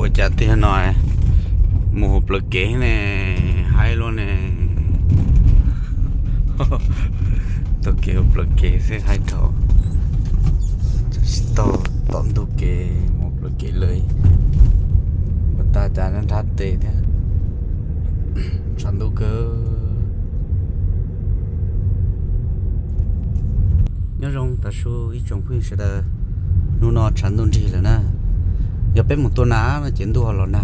ປະຈັດຕິຫະໜ້ອຍ ໝູ່ເປິກເກແນ່ ໄຮໂລແນ່ ໂຕເກວເປິກເກເຊໄຮໂທ ໂຕຕອນໂຕເກ ໝູ່ເປິກເກເລີຍ ປະຕາຈານນັ້ນທັດເຕແທ້ ສັນດູເກີ Nhớ rung ta su ít chồng phim sẽ đờ. Nu no chắn đun gì lắm na. Giờ bé một tua ná nó chiến đua lắm na.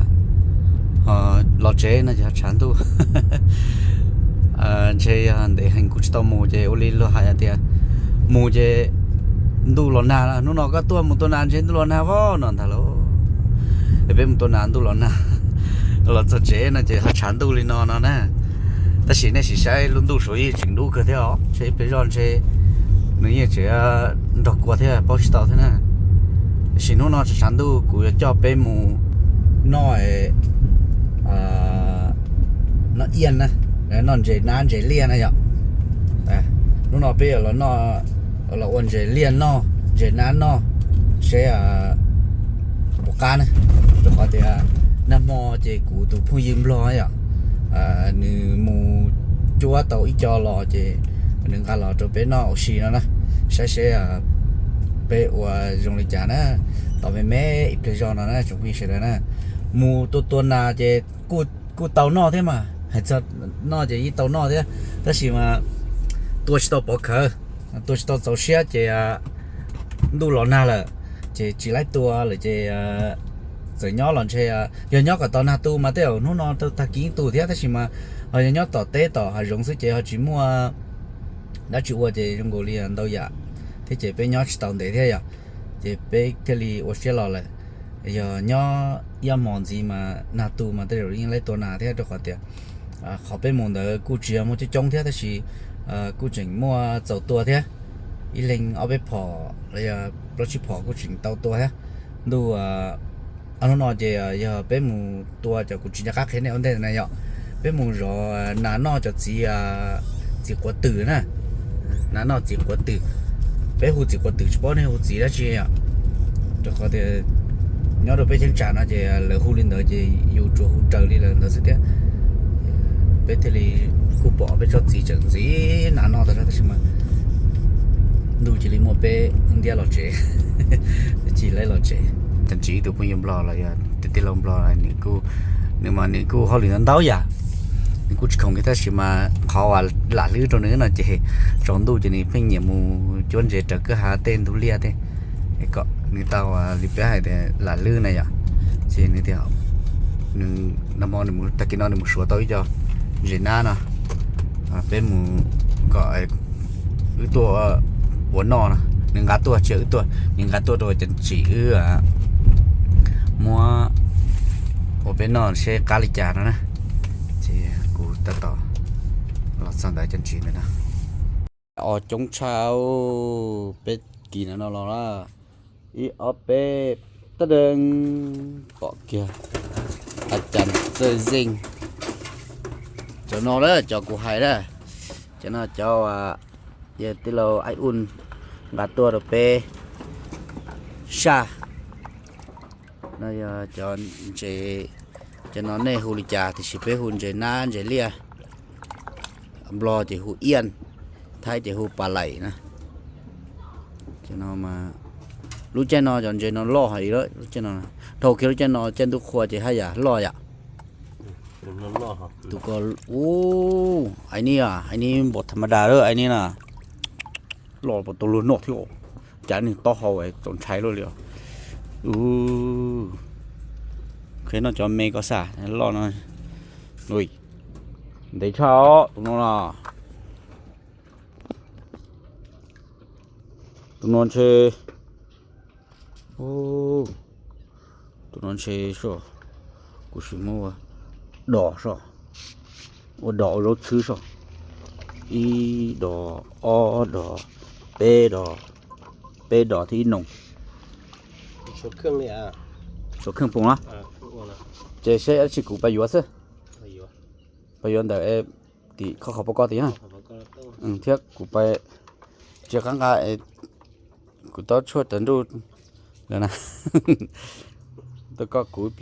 Ờ, lò chế nó giờ chắn đu. Ờ, chế, ờ, để hành cũng chỉ tao mù chế ô li lô hại à tiệt. Mù chế đu lắm na. Nu no có tua một tua ná chế đu lắm na vó nó thà lô. Để bé một tua ná đu lắm na. Lò cho chế nó chế họ chắn đu li no nó na. ແຕ່ສີແນ່ສີໃຊ້ລຸ້ນດູໂສຍຈິງດູເກີເທົ່າ ໃຊ້ໄປຍ້ອນໃຊ້ໜຶ່ງເຍເຈດອກກວ່າເທົ່າ ເປົາຊິເຕົາເທົ່ານັ້ນ ສີນູ້ນອນສານດູ ກູຈະເຈາະເປັນໝູນອນ ເອີ ນອນອຽນນະ ນອນເຈນານເຈລຽນນະເຍາະ ນູ້ນອນເປັນລະນອນ ລະອວນເຈລຽນນອນ ເຈນານນອນ ເຊ ອາ ໂອການ ຈະຂໍເຕ ນະໝໍເຈ ກູຕູຜູ້ຢືມຫຼໍຍ ອາ ໜຶ່ງໝູຈົວເຕົາອີ່ຈໍຫຼໍເຈ ໜຶ່ງກາຫຼໍໂຕເປນອກອອກຊີນອນນະ ໃຊ້ເຊ ອາ ເປອວະຈົງລິຈານະ ຕໍ່ແມ່ແມ່ອີເປຈອນອນນະ ຈົງພີເຊນະ ໝູໂຕໂຕນາເຈ ກູ ກູເຕົານອກເທມາ ໃຫ້ເຈົ້ານອກເຈ ອີເຕົານອກເທ ຕາຊິມາ ຕົວຊິໂຕປອກເຄີ ຕົວຊິໂຕເຈົ້າເຊຍເຈ ອາ ດູຫຼໍນາລະ ເຈ ຈີໄລຕົວລະເຈ ອາ ເຈີຍໍຫຼອນເຊ ອາ ຍໍກະຕໍ່ນາຕູມາເຕ ນູ້ນອນຕາກິງຕູເທ ຕາຊິມາ ເອົາຍໍຕໍ່ເຕຕໍ່ຫາຈົງຊຶເຈ ເຮົາຈິມົວ ດາຈິອວເຈ ຈົງໂກລຽນເຕົາຢາ ເທເຈເປຍໍຊິເຕົາເດເທຍ ເຈເປເທລີໂອເຊຍຫຼໍລະ ຍໍຢາມອນຊີມານາຕູມາເຕ ລະຍິງໄລຕົວນາເທ ຕົວຂອເຕ ອາ ເຂົາເປັນໝູເດີ ກູເຈຍມົວຈະຈົງເທ ຕາຊິ ອາ ກູເຈັງມົວເຈົ້າຕົວເທ ອີເລັງເອົາໄປພໍ ລະຢາໂລຊິພໍ ກູເຈັງເຕົາຕົວເທ ດູ ອາ ອານຸນອນເຈ ເອີ ເປັນໝູຕົວຈາກກຸຈິນຍາກາເຂດໃນອອນເດນນະເຍາະ ເປັນໝູຢໍນານອກຈາກຈີ ອາ ຈີກວດຕື້ນະ ນານອກຈີກວດຕື້ ເປັນຫູຈີກວດຕື້ ສະເພາະໃນຫູຈີລະເຈຍ ຈະຂໍເຕຍອດໂດເປເຊນຈານະເຈ ເລີຫູລິນເດີເຈ ຢູ່ຈົວຫູເຕີລີເລີນເດີສະເຕຍ ເປັນເທລີ ກູປໍເປັນຈອດຈີຈາກຈີ ນານອກຕະລະຕະຊິມາ ດູຈີລີມົວເປອິນເດຍຫຼໍເຈ ຈີໄລຫຼໍເຈ ຈັນຈີຕູຜູ້ຍມຫຼໍລະຍາ ຕິຕິລອມບລອ ອັນນີ້ກູ ນຶມານີ້ກູເຮົາຫຼືນັ້ນເຕົາຢາ ນີ້ກູຊິຂອງກິຕາຊິມາ ເຂົາວ່າຫຼາລືໂຕໜຶ່ງນະເຈ ຈອງດູຈະນີ້ເພັງຫຍຽມໝູຈວນເຈ ເຕີກຶຫາເຕນດູເລຍເຕ ເອກໍນີ້ເຕົາວ່າລິເປໃຫ້ແຕ່ຫຼາລືນະຢາ ເຈນີ້ເຕ ໜຶ່ງນຳມອນໜຶ່ງໝູ ຕາກິນນອນໜຶ່ງໝູສັວເຕົາອີ່ຈໍ ເຈນານະ ອາ ເປັນໝູກໍໄອ ອືຕົວ ອາ ຫົວໜໍ່ນະ ໜຶ່ງກາຕົວ ເຈອອືຕົວ ໜຶ່ງກາຕົວ ຕົວຈັນຈີອື ອາ ມົວ ໂອເປນນອນເຊກາລິຈານະ ເຈ ກູຕະຕໍ່ ລອດສັງໄດຈັນຈີແມ່ນນະ ອອຈົງຊາວ ເປັດກີນນອນລອລາ ອີອອເປ ຕະເດິງ ເກາະເກຍ ອາຈານເຊີເຊັງ ເຈົ້ານອເດີ ເຈົ້າກູໄຮເດີ ເຈົ້ານອ ເຈົ້າ ອາ ເຢຕິໂລໄອອຸ່ນ ກາຕົວໂດເປ ຊາ ນາຍອຈອນເຈ ຈະນອນເນຫູລິຈາ ທີ່ຊິເປຫູນເຈນານເຈເລຍ ບລໍເຈຫູອຽນ ໄທເຈຫູປາໄຫຼນະ ຈະນອນມາ ລູກແຈນອຈອນເຈນອນລໍຫາອີເລີ ລູກແຈນອ ໂທເຄລູກແຈນອ ແຈນຕຸຄວເຈຫາຢາລໍຢາ ເປັນນອນລໍຫາ ຕຸກອ ໂອ້ ໄອນີ້ອະ ໄອນີ້ບໍ່ທຳມະດາເດີ ໄອນີ້ນະ ລໍບໍ່ໂຕລຸນອກທີ່ອອກ ຈານນີ້ຕໍ່ເຮົາໄວ້ຈົນໄຊໂລດເລີຍ ອູ ເຄີຍນອນຈອນເມກໍສາ ລໍນອນ ໂອ້ຍ ເດຊາ ຕຸນອນ ຕຸນອນເຊ ໂອ້ ຕຸນອນເຊຊໍ ກູຊິໂມວ່າ ດໍຊໍ ໂອ ດໍໂລຊືຊໍ ອີດໍ ອໍດໍ ເປດໍ ເປດໍທີ່ໜົງ ຊົດເຄື່ອງນີ້ອາ ຊົດເຄື່ອງປຸງເນາະ ອາ ເຈເຊອາຊິກູໄປຢູ່ວ່າເຊີ ໄປຢູ່ ໄປຢູ່ອັນໃດເອ ຕິເຂົ້າເຂົ້າປະກອບຕິຮະ ເຂົ້າປະກອບ ອືມ ທຽກກູໄປ ເຈກັງກາເອ ກູຕ້ອງຊ່ວຍຕັນດູແລ້ວນະ ຕະກອກກູເປ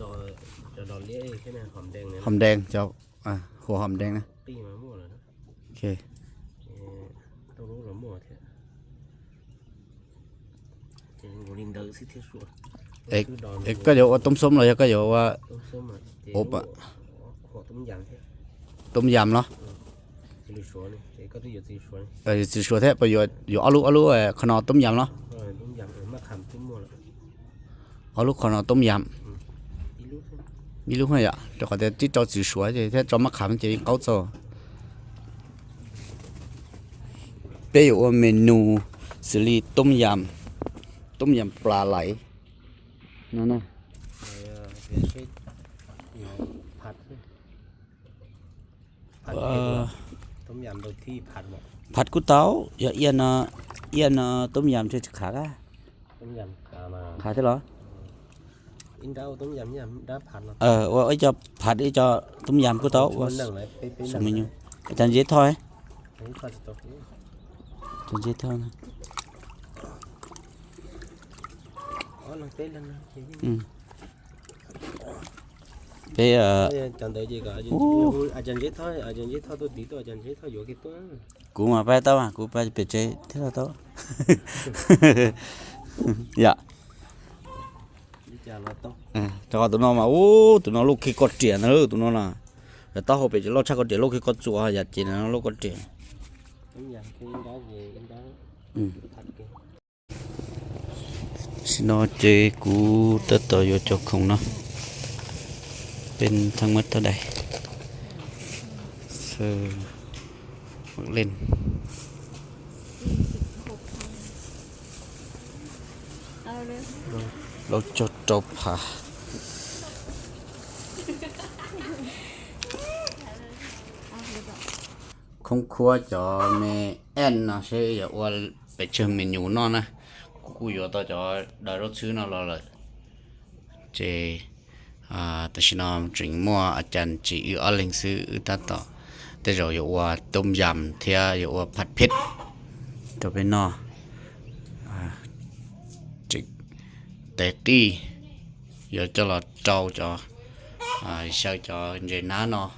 ດອກ ດອກລຽກເອີ ແຄ່ນັ້ນ ຫອມແດງເນາະ ຫອມແດງເຈົ້າ ອ່າ ຫົວຫອມແດງນະ ປີ້ມາໝົດແລ້ວນະ ໂອເຄ ເອີ ຕ້ອງຮູ້ລະໝົດແທ້ ເອີ ເອີ ກໍຢາກວ່າຕົ້ມສົ້ມເລີຍ ກໍຢາກວ່າ ຕົ້ມສົ້ມອະ ໂອບະ ຕົ້ມຢຳແທ້ ຕົ້ມຢຳເນາະ ເອີ ເອີ ຢູ່ສວນແທ້ ໄປຢູ່ ຢູ່ເອົາລູກ ເອົາລູກ ເອີ ຂະໜໍຕົ້ມຢຳເນາະ ເອີ ຕົ້ມຢຳ ເອີ ມະຂາມຕົ້ມໝົດແລ້ວ ເອົາລູກຂະໜໍຕົ້ມຢຳ ອືມ ມີລູກໃຫ້ ມີລູກໃຫ້ອະ ແຕ່ຂໍແຕ່ຕິດຕໍ່ຈື່ສວນ ແຕ່ຕໍ່ມະຂາມເຈັດເກົ້າໂຕ ເປັນຢູ່ເມນູສາລີຕົ້ມຢຳ ຕົ້ມຢຳປາໄຫຼ ນັ້ນນະ ເອີ ເປັນເຮັດຫຍັງ ຜັດ ຜັດເຜັດ ເອີ ຕົ້ມຢຳໂດຍທີ່ຜັດບໍ່ ຜັດກູເຕົາ ຢ່າອຽນນະ ອຽນນະ ຕົ້ມຢຳເທດຂາກະ ຕົ້ມຢຳຂາມາ ຂາເທດເລາະ ອືມ ເອີ ໂອ້ຍ ເຈົ້າຜັດ ເຈົ້າຕົ້ມຢຳກູເຕົາ ສອງເມນູ ອາຈານເຈທອຍ ອາຈານເຈທອຍນະ ອືມ ເປັນ ເອີ ອາຈານເຈທອຍ ອາຈານເຈທອຍ ອາຈານເຈທອຍ ໂຕດີໂຕ ອາຈານເຈທອຍ ຢູ່ເກັບໂຕ ກູມາໄປເຕົ້າ ກູໄປເປັນເຈເທົ່າໂຕ ຢາ ເອີ ແຕ່ວ່າໂຕນອນມາ ໂອ້ ໂຕນອນລູກຄີກອດຕຽນເດີ ໂຕນອນນະ ແຕ່ເຕົ້າເຮົາເປັນເຈໂລດຊາກອດຕຽນ ລູກຄີກອດຈົວ ຢາເຈນະ ລູກກອດຕຽນ ອືມ ຊິນອເຈກູເຕີໂຕຢູ່ເຈົ້າຂອງເນາະ ເປັນທັງໝົດເທົ່າໃດ ເຊີ ໝາກເຫຼັ້ນ ເອົາເລີຍ ເຮົາຈະຕໍ່ພາ ເອົາເລີຍ ຄົງຄົວຈອແມ່ແອນເນາະ ເຊຢາກວ່າໄປເຊີເມນູເນາະນະ ກູຢູ່ຕໍ່ຈອໄດ້ລົດຊື້ເນາະ ລໍເລີຍ ເຈ ອາ ແຕ່ຊິນອດຈຶ່ງມົວອາຈານຈີອຶອອນເລັງຊື້ອຶຕາຕໍ່ ແຕ່ຈອຢາກວ່າຕົ້ມຢຳເທຍ ຢາກວ່າຜັດເຜັດ ຕໍ່ໄປເນາະ ອາ ຈິກແຕກີ ຢາກຈະລໍເຈົ້າຈອ ອາ ເຊົາຈອເຈນາເນາະ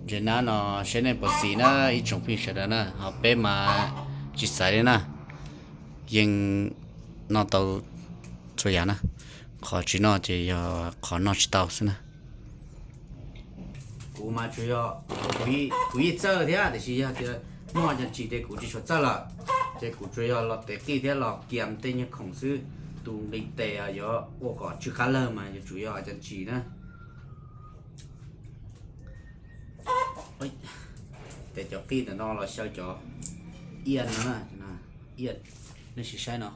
ເຈນາເນາະ ເຊເນໂປຊີນະ ອີຈົງພີເຊດານະ ເຮົາເປມາຈິໄສເດນະ ຍັງນອເຕົາໂຊຢານະ ຂໍຈີນອເຈຍອ ຂໍນອຈີເຕົາຊະນະ ກູມາຈະຍອ ກູອີເຈີເທຍ ແຕ່ຊິຍອເທຍ ມອຈະຈີເຕກູຈິຊວນເຈີລະ ເຈກູຈະຍອລອເຕກີເທຍ ລອກຽມເຕຍະຂອງຊື້ ຕູງດີເຕຍອ ໂອກອ ຈຶຄາເລີມາ ຈະຈູຍອອາຈານຈີນະ. ເອີຍ ແຕ່ເຈົ້າກີນນະເນາະ ລາວເຊົາເຈົ້າອຽນນະ ອຽນ ນີ້ຊິໃຊ້ເນາະ.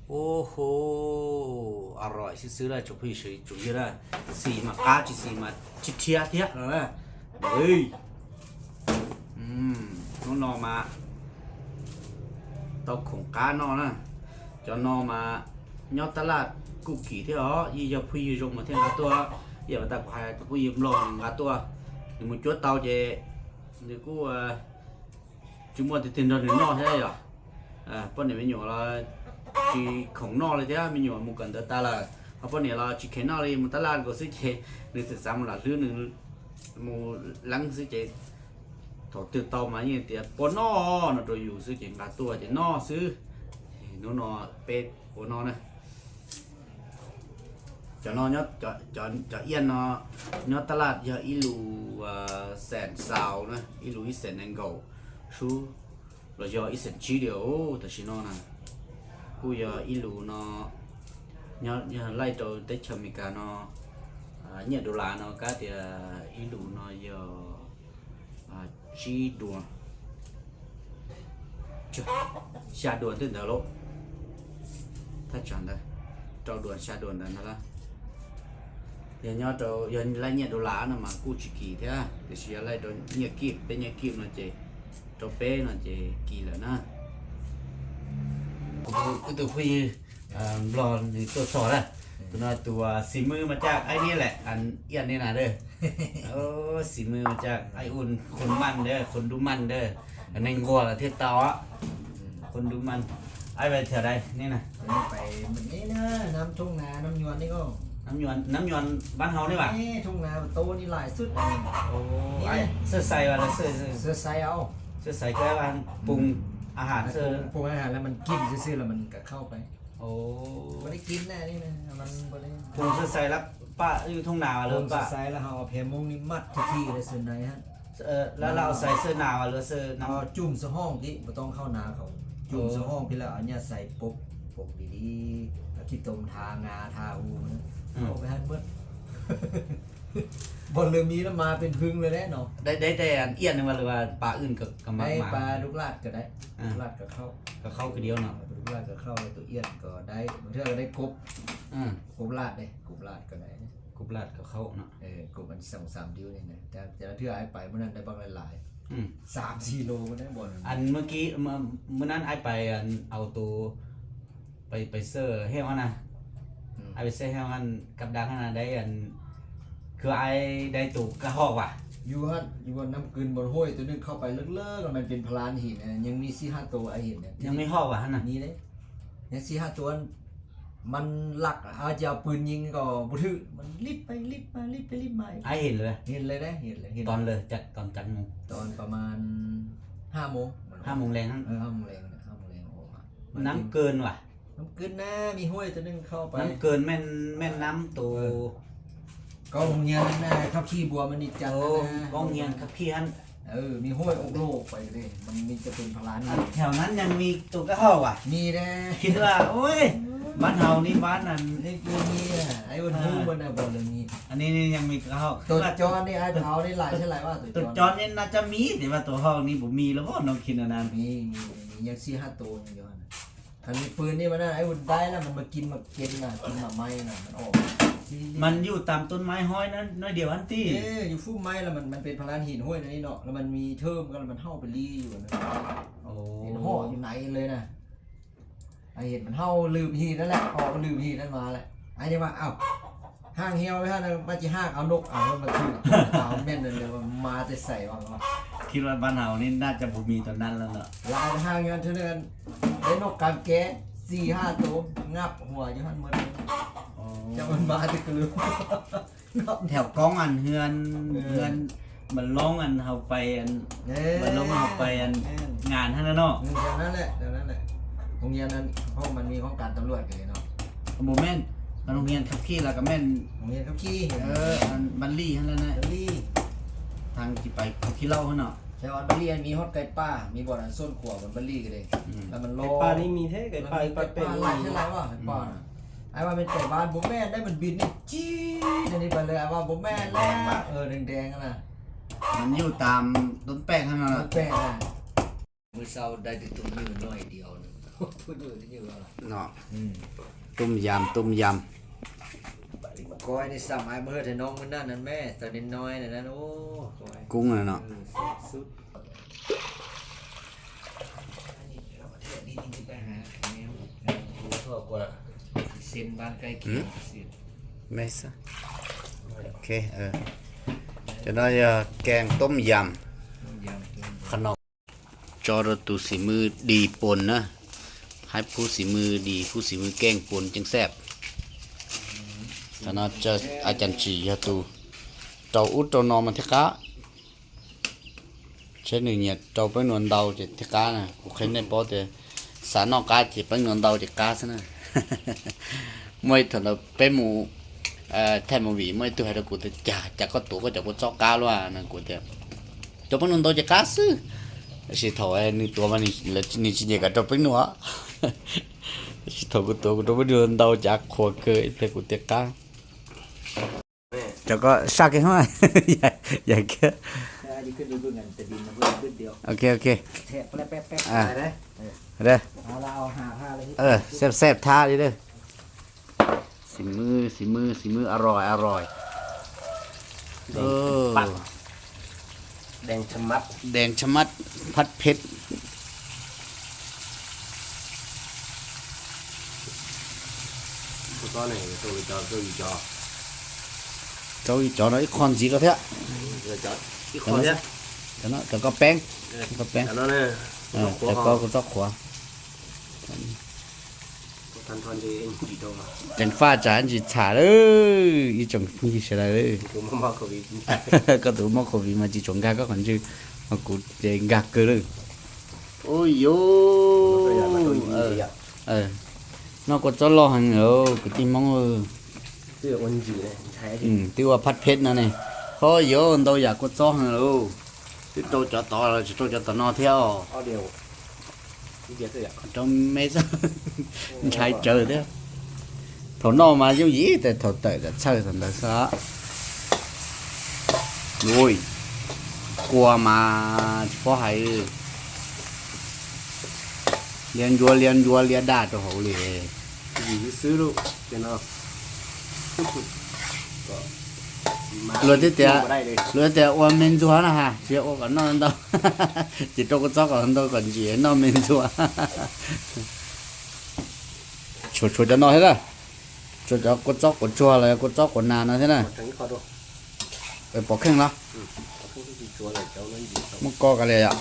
ໂອ້ໂຫ ອະຮ່ອຍຊື່ໆ ລະ ຈຸພີຊິຈຸຍລະ ສີມາກາຈິສີມາຈິເທຍເທຍລະນະ. ເອີຍ ອືມ ນ້ອງໜໍ່ມາ ເຕົ້າຂົງການອນນະ ເຈົ້າໜໍ່ມາ ຍອດຕະຫຼາດກຸກກີເທອ ຢີ່ຢາຜູ້ຍືນລົງມາເທງາຕົວ ຢາມາຕາກວາຍຕະຜູ້ຍືນລອງງາຕົວ ດີໝູ່ຈົວເຕົາເຈ ດີກູ ເອີ ຈິມວນຕິເຕັນດອນໜໍ່ເທຍ ອາ ປ້ອນເນຍແມ່ນຫຍັງລະ ຈີຂອງນອກເລີຍເທຍ ແມ່ນຫຍັງໝູ່ກັນເດີຕາລະ ອາ ປ້ອນເນຍລະ ຈີແຂນນອກເລີຍ ໝູ່ຕະຫຼາດກໍຊື້ເຄ ໜຶ່ງສາມລະ ຫຼື ໜຶ່ງ ໝູ່ຫຼັງຊື້ເຈ ໂຕຕື່ນເຕົາມານີ້ເຕຍ ປອນອນ ໂຕຢູ່ຊື້ເຈ ງາຕົວເຈ ນອກຊື້ ໂນນອ ເປັດ ໂອນອນນະ. ຈະເນາະ ຍອດ ຈະ ຈະ ຈະອຽນເນາະ ຍອດຕະຫຼາດ ຍອດອີລູ ເອີ ແສນຊາວນະ ອີລູອີແສນແອງໂກ ຊູ ລະຍອດອີແສນຈີດຽວ ໂອ ຕາຊິເນາະນະ ກູຍອດອີລູເນາະ ຍອດ ຍອດໄລ່ໂຕເຕເຊີເມກາເນາະ ອາ ຍອດໂດລາເນາະ ກາເຕຍອີລູເນາະ ຍອດ ອາ ຈີດວນ ຊາດວນເຕີນດາໂລ ຖ້າຈຳໄດ້ ເຈົ້າດວນຊາດວນນັ້ນລະ ຍອດໂຕ ຍອດລະຍອດໂດລານະ ມາກູຈີກີເທຍ ເດຊິຍາໄລໂຕຍອດກີບ ເປັນຍອດກີບເນາະເຈ ໂຕເປເນາະເຈ ກີລະນະ ໂອ້ໂຫ ຄືໂຕຜູ້ຍືນ ເອີ ບລອນນີ້ຕົວຊໍລະ ຕົວນັ້ນຕົວສີມືມາຈາກໄອ້ນີ້ແຫຼະ ອັນອຽນນີ້ນະເດີ. ໂອ້ ສີມືມາຈາກໄອ້ອຸ່ນ ຄົນໝັ່ນເດີ ຄົນດຸໝັ່ນເດີ ອັນໜຶ່ງກົວລະເທດເຕົາອະ ຄົນດຸໝັ່ນ. ອ້າຍໄປແຖວໃດນີ້ນະ? ໄປມື້ນີ້ນະ ນ້ຳທົ່ງນາ ນ້ຳຍວນນີ້ກໍ ນ້ຳຍວນ ນ້ຳຍວນບ້ານເຮົານີ້ຫວາ? ເອີ່ ທົ່ງນາໂຕນີ້ຫຼາຍສຸດ. ໂອ້ ອ້າຍເຊື້ອໄຊຫວາ ຫຼືເຊື້ອ ເຊື້ອໄຊເອົາ ເຊື້ອໄຊກໍວ່າປຸງອາຫານ ເຊີ້ ປຸງອາຫານແລ້ວມັນກິນຊື່ໆ ແລ້ວມັນກໍເຂົ້າໄປ. ໂອ້ ບໍ່ໄດ້ກິນແນ່ນີ້ນະ ມັນບໍ່ໄດ້ ປຸງເຊື້ອໄຊແລ້ວປະຢູ່ທົ່ງນາ ຫຼືປະ ປຸງເຊື້ອໄຊແລ້ວເຮົາເອົາແພມຸງນີ້ມັດທີ່ໆ ແລ້ວເສື້ອໃນຫັ້ນ. ເອີ ແລ້ວ ແລ້ວເອົາໃສ່ເສື້ອໜາວ ຫຼືເສື້ອໜາວ? ເອົາຈຸ່ມສະຫ້ອງທີ່ບໍ່ຕ້ອງເຂົ້ານາເຂົາ ຈຸ່ມສະຫ້ອງທີ່ ແລ້ວເອົາຫຍ້າໃສ່ປົກ ປົກດີໆ ແລ້ວຂີ້ຕົມທາງາທາຫູນະ ເຂົ້າໄປຫັ້ນເບິດ. ບໍ່ເລີຍມີແລ້ວ ມາເປັນຫຶງເລີຍແຫຼະເນາະ. ໄດ້ ໄດ້ແຕ່ອັນອຽນນີ້ຫວາ ຫຼືວ່າປາອື່ນກໍ ກໍມັກມາ? ໄດ້ ປາລູກຫຼາດກໍໄດ້ ອ່າ ລູກຫຼາດກໍເຂົ້າ ກໍເຂົ້າຄືດຽວເນາະ. ເອີ ປາລູກຫຼາດກໍເຂົ້າ ແລ້ວໂຕອຽນກໍໄດ້ ບາງເທື່ອກໍໄດ້ກົບ ອ່າ ກົບຫຼາດເດ້ ກົບຫຼາດກໍໄດ້ ກົບຫຼາດກໍເຂົ້າເນາະ. ເອີ ກົບມັນສອງສາມດິ້ວນີ້ນະ ແຕ່ ແຕ່ລະເທື່ອອ້າຍໄປມື້ນັ້ນໄດ້ບັກຫຼາຍໆ ອືມ ສາມສີ່ໂລພຸ້ນນະ. ອັນມື້ກີ້ ມື້ ມື້ນັ້ນອ້າຍໄປ ອັນ ເອົາໂຕ ໄປ ໄປເຊີແຫ້ວຫັ້ນນະ ອືມ ອ້າຍໄປເຊີແຫ້ວຫັ້ນ ກັບດັກຫັ້ນນະ ໄດ້ອັນ ຄືອ້າຍໄດ້ໂຕກະຮອກຫວາ? ຢູ່ຫັ້ນ ຢູ່ບ່ອນນ້ຳກຶນ ບ່ອນຫ້ວຍໂຕໜຶ່ງເຂົ້າໄປເລິກໆ ແລ້ວມັນເປັນພະລານຫີນນະ ຍັງມີສີ່ຫ້າໂຕອ້າຍເຫັນນະ. ຍັງມີຮອກຫວາຫັ້ນນະ? ມີເດ້ ຍັງສີ່ຫ້າໂຕ. ມັນລັກ ເຮົາຈະເອົາປືນຍິງກໍບໍ່ຖືກ ມັນລິບໄປລິບມາ ລິບໄປລິບມາ. ອ້າຍເຫັນເລີຍ? ເຫັນເລີຍເດ້ ເຫັນເລີຍ ເຫັນ. ຕອນເລີກຈັກ ຕອນຈັກໂມງ? ຕອນປະມານຫ້າໂມງ ຫ້າໂມງແລງຫັ້ນ. ເອີ ຫ້າໂມງແລງ ຫ້າໂມງແລງອອກມາ. ນ້ຳເກີນຫວາ? ນ້ຳກຶນນະ ມີຫ້ວຍໂຕໜຶ່ງເຂົ້າໄປ. ນ້ຳເກີນແມ່ນ ແມ່ນນ້ຳໂຕ ເອີ ກໍໂຮງຮຽນນະ ຂັບຂີ່ບົວມະນີຈັນ. ໂອ້ ນະ ໂຮງຮຽນຂັບຂີ່ຫັ້ນ. ເອີ ມີຫ້ວຍອອກໂລກໄປເດ້ ມັນມີຈະເປັນພະລານ. ອັນແຖວນັ້ນຍັງມີໂຕກະຮອກຫວາ? ມີເດ້. ຄິດວ່າ ໂອ້ຍ ບ້ານເຮົານີ້ ບ້ານນັ້ນນີ້ບໍ່ມີ. ອ້າຍເພິ່ນຮູ້ເບິດນະ ບໍ່ເລີຍມີ. ອັນນີ້ ນີ້ຍັງມີກະຮອກ. ໂຕຈອນນີ້ ອ້າຍເອົາໄດ້ຫຼາຍເທົ່າໃດຫວາ? ໂຕຈອນ ໂຕຈອນນີ້ໜ້າຈະມີ ແຕ່ວ່າໂຕຮອກນີ້ບໍ່ມີແລ້ວບໍ່ ນ້ອງຄິດອັນນັ້ນ. ມີ ມີ ມີ ຍັງສີ່ຫ້າໂຕຍັງຢູ່ຫັ້ນນະ. ຄັນມີປືນນີ້ມັນນັ້ນ ໄອ້ອຸ່ນໄດ້ແລ້ວ ມັນມາກິນໝາກເກັນນະ ກິນໝາກໄມ້ນະ ມັນອອກ. ມັນຢູ່ຕາມຕົ້ນໄມ້ຫ້ອຍນັ້ນໜ້ອຍດຽວຫັ້ນຕິ? ເອີ ຢູ່ຟຸ້ມໄມ້ແລ້ວ ມັນ ມັນເປັນພະລານຫີນຫ້ວຍນັ້ນນີ້ເນາະ ແລ້ວມັນມີເທີມກັນ ແລ້ວມັນເຫົ່າໄປລີ້ຢູ່ຫັ້ນນະ. ໂອ້ ເຫັນເຫົ່າຢູ່ໃນເລີຍນະ ໄອ້ເຫັນມັນເຫົ່າລືມຫີນນັ້ນແຫຼະ ອອກລືມຫີນນັ້ນມາແຫຼະ. ໄອ້ນີ້ວ່າ ເອົ້າ ຫາກຫ່ຽວໄປຫັ້ນນະ ວ່າຊິຫາກເອົານົກ ເອົາມັນຖືກ ເອົາແມ່ນນັ້ນເລີຍ ວ່າມາແຕ່ໃສວະ. ຄິດວ່າບ້ານເຮົານີ້ໜ້າຈະບໍ່ມີຕົວນັ້ນແລ້ວເນາະ. ລາວຫາກຍ້ອນເທື່ອນັ້ນ ໄດ້ນົກກາງແກສີ່ຫ້າໂຕ ງັບຫົວຢູ່ຫັ້ນໝົດເລີຍ. ອໍ ຈັກມັນມາແຕ່ກະລືມ. ແຖວກ້ອງອັນເຮືອນ ເອີ ເຮືອນ ບັນລົງອັນເຮົາໄປອັນ ເອີ ບັນລົງເຮົາໄປອັນ ແມ່ນ ງານຫັ້ນນະເນາະ. ເອີ ແຖວນັ້ນແຫຼະ ແຖວນັ້ນແຫຼະ. ໂຮງຮຽນນັ້ນ ເພາະມັນມີຫ້ອງການຕຳຫຼວດຢູ່ເນາະ. ບໍ່ແມ່ນ ມັນໂຮງຮຽນຂັບຂີ່ ແລ້ວກໍແມ່ນໂຮງຮຽນຂັບຂີ່. ເອີ ອັນບັນລີຫັ້ນແຫຼະນະ ບັນລີ ທາງທີ່ໄປພູຂີ້ເຫຼົ້າຫັ້ນເນາະ. ແຖວອັນບັນລີອັນມີຮອດໄກ່ປ່າ ມີບ່ອນອັນໂຊນຂວາ ບ່ອນບັນລີກໍໄດ້. ອືມ ແລ້ວມັນລໍ ໄກ່ປ່ານີ້ມີແທ້ ໄກ່ປ່າ ໄກ່ປ່າ ໄກ່ປ່າ ຫຼາຍເທົ່າໃດວະ ໄກ່ປ່ານະ. ອ້າຍວ່າແມ່ນໄກ່ບ້ານ ບໍ່ແມ່ນໄດ້ ມັນບິນນີ້ຈີດອັນນີ້ໄປເລີຍ. ອ້າຍວ່າບໍ່ແມ່ນແລ້ວ ເອີ ແດງໆຫັ້ນນະ ມັນຢູ່ຕາມຕົ້ນແປ້ງຫັ້ນນະ ຕົ້ນແປ້ງນະ. ມື້ເຊົ້າໄດ້ແຕ່ຕົ້ນຫຍື່ໜ້ອຍດຽວໜຶ່ງ ເນາະ. ອືມ ຕົ້ມຍຳ ຕົ້ມຍຳ ກ້ອຍນີ້ ສ່ຳອ້າຍມາເຮັດໃຫ້ນ້ອງມື້ນັ້ນນັ້ນແມ້ ຕອນນ້ອຍໆນັ້ນ. ໂອ້ ກ້ອຍ ກຸ້ງນະເນາະ ເອີ ສຸດໆ. ເສັ້ນບ້ານໃກ້ຄຽງ ແມ່ນຊະ. ໂອເຄ ເອີ ຈະໜ້ອຍ ແກງຕົ້ມຍຳ ຕົ້ມຍຳ ຂະໜອມ. ຈອດຕູສີມືດີປົ່ນນະ ໃຫ້ຜູ້ສີມືດີ ຜູ້ສີມືແກງປົ່ນຈຶ່ງແຊບ. ສະນັ້ນຈະ ອາຈານຈີຍາຕູ ເຕົາອຸດເຕົານອມມັນເທກະ ເຊັ່ນນີ້ເນຍ ເຕົາແປ້ງນວນເຕົາຈະເທກະນະ ໂອເຄ ໃນປໍເຕ ສານອກກາຈະແປ້ງນວນເຕົາຈະກາຊະນະ. ມວຍເຖິງເປັນໝູ ເອີ ແທນໝູຫວີ ມວຍຕູ້ໃຫ້ຕະກູແຕ່ຈາ ຈາກໍໂຕກໍຈະບໍ່ຊອກກາລະວ່ານັ້ນກູແຕ່ ໂຕເປັນໜູໂຕຈະກາຊື່ ຊິເຖົ້າໄອ້ໜຶ່ງຕົວມັນນີ້ ແລ້ວນີ້ຊິເຍກະໂຕເປັນໜູ ຊິເຖົ້າກູໂຕ ກູໂຕເປັນໜູເຕົາຈາຂົວເກີຍແຕ່ກູແຕ່ກາ. ເຈົ້າກໍຊັກໃຫ້ ຢ່າ ຢ່າເກີ ໂອເຄ ໂອເຄ ແທະແປະໆ ອ່າ ເດີ ເດີ ເອົາລະ ເອົາຫາທາເລີຍ ເອີ ແຊບໆ ທາເລີຍເດີ. ສີມື ສີມື ສີມື ອະຮ່ອຍ ອະຮ່ອຍ ເອີ ແດງຊະບັດ ແດງຊະມັດ ຜັດເຜັດ. Có này, tôi cho, tôi cho. Cháu cho nó ít con gì có thế ạ? Rồi cho ít con thế. Cho nó, cho có bén. Ờ, cho có bén. Cho nó này, ờ, có khóa cho có, không? Có cho khóa. Có thành phần thì anh chỉ đâu mà. Tránh pha trả anh chỉ trả đấy. Ý chồng không gì sẽ là đấy. Tôi mà mắc khẩu vị. Có tụi mắc khẩu vị mà chỉ chọn gà có còn chứ. Mà cũng để gà cơ đấy. Ôi dồi. Tôi giờ mà tôi gì vậy? Ờ. Ờ. ນອກກົດຈອກລໍຫັ້ນໂອ ກະຕິມອງເອີ ອືມ ຖືວ່າຜັດເຜັດນະນີ້ ໂອ້ໂຫ ໂຕຢາກກົດຈອກຫັ້ນໂອ ຕິໂຕຈອກຕໍ ໂຕຈອກຕໍນອກແທ້ ໂຕເມຊາ ໃຊ້ເຈີແທ້ ເທົ່ານອກມາຢູ່ອີ ແຕ່ເທົ່າເຕີກະເຊີສັນດາສະ ໂອ້ຍ ກົວມາສະເພາະໃຫ້ ລຽນຍົວ ລຽນຍົວ ລຽນດ່າໂຕເຮົາເລີຍ ຢູ່ຊື່ໆລູກ ເປັນເນາະ ກໍມາເລີຍແຕ່ ເລີຍແຕ່ອວນເມັນຈົວນະຮະ ຊິອວກັນນອກນັ້ນດອກ ຊິຕົກກະຈອກກັນໂຕກ່ອນ ຊິນອກເມັນຈົວ ໂຊ ໂຊຈະນອກໃຫ້ລະ ໂຊຈະກົດຈອກກົດຈົວລະ ກົດຈອກກົດນານເນາະ ເອີ ປອກແຂ້ງລະ ອືມ ມັນກໍກະແລຍອະ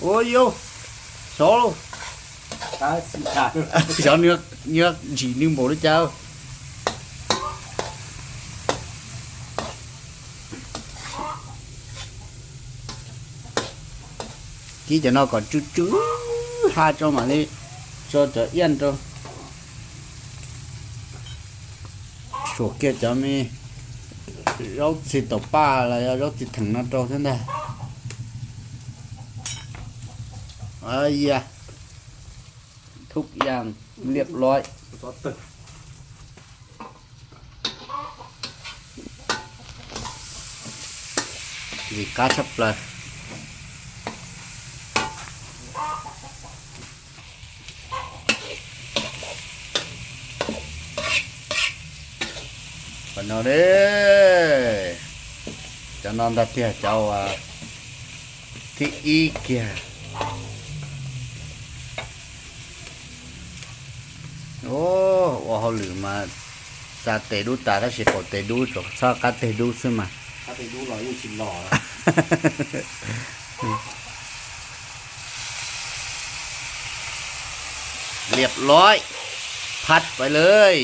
ໂອ້ຍໂຢ ຊໍ ຊໍເນື້ອ ເນື້ອຈີໜຶ່ງໂບລະເຈົ້າ ກີ້ຈະນອກກ່ອນ ຈື່ໆ ຫາເຈົ້າມານີ້ ເຈົ້າຈະອຽນໂຕ ໂຊເກດຈະມີ ເຈົ້າຊິຕົກປາລະ ເຈົ້າຊິເຖິງນະໂຕຊັ້ນນະ ອາຢາ ທຸກຢ່າງລຽບຮ້ອຍ ຊິກາຊັບເລີຍ ປະນອເດ້ ຈະນອນຕາເຕຍເຈົ້າວ່າ ທີ່ອີເກຍ ໂອ້ ວ່າເຮົາລືມມາ ສາເຕດູຕາ ຖ້າຊິເຂົ້າເຕດູ ຈອກຊາກາເຕດູຊື້ມາ ຖ້າເຕດູຫຼໍ່ ຍິ່ງຊິຫຼໍ່ ລຽບຮ້ອຍ ຜັດໄປເລີຍ.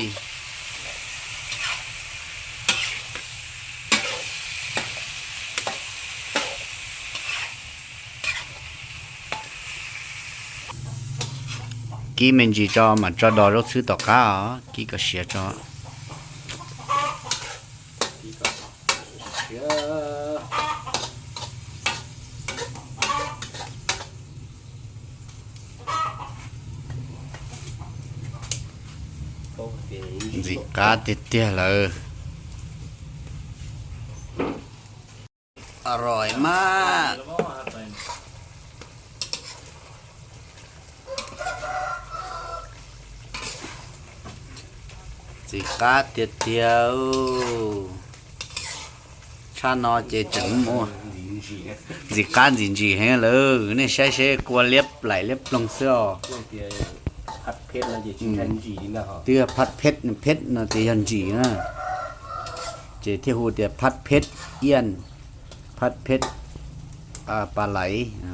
ກີ້ແມ່ນຈີຈໍມາຈໍດໍລົດຊື້ຕໍ່ກ້າ ກີ້ກໍເຊຍຈໍ ຈີກ້າເຕຍໆເລີຍ. ອະລ່ອຍມາກ ຈີກ້າເຕຍໆ ຊານໍເຈຈະໂມ ຈີກ້າຈີຈີແຮງເລີຍ ນີ້ໃຊ້ເຊກົວລຽບໄຫຼລຽບລົງເສື້ອ ຜັດເຜັດນະ ເຈຊິແທນຈີນະ ເຕີຜັດເຜັດ ເຜັດນະ ເຕຍອນຈີນະ ເຈທີ່ຮູ້ແຕ່ຜັດເຜັດ ອຽນ ຜັດເຜັດ ອາ ປາໄຫຼ ອາ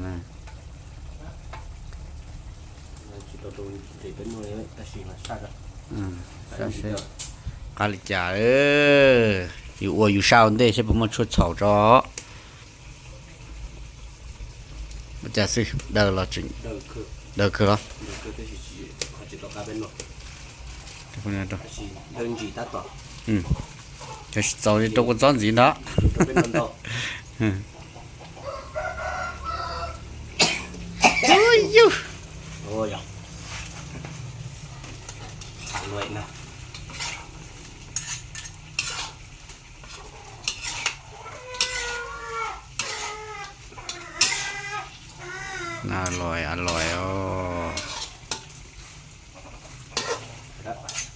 ກາລິຈາເອີ ຢູ່ອົວຢູ່ເຊົາເດ້ ໃຊ້ປະໂມດຊົດເຊົາເຈາະ ບໍ່ຈະຊື້ ເດີລະຈຶ່ງ ເດີຄື ເດີຄືລະ ເດີຄື ອືມ ຈະເຈົ້ານີ້ຕົກຄົນຊ້ອນສີນເນາະ ອືມ ໂອ້ຍ ໂອ້ຍ ອະລ່ອຍນະ ອະລ່ອຍ ອະລ່ອຍ ໂອ້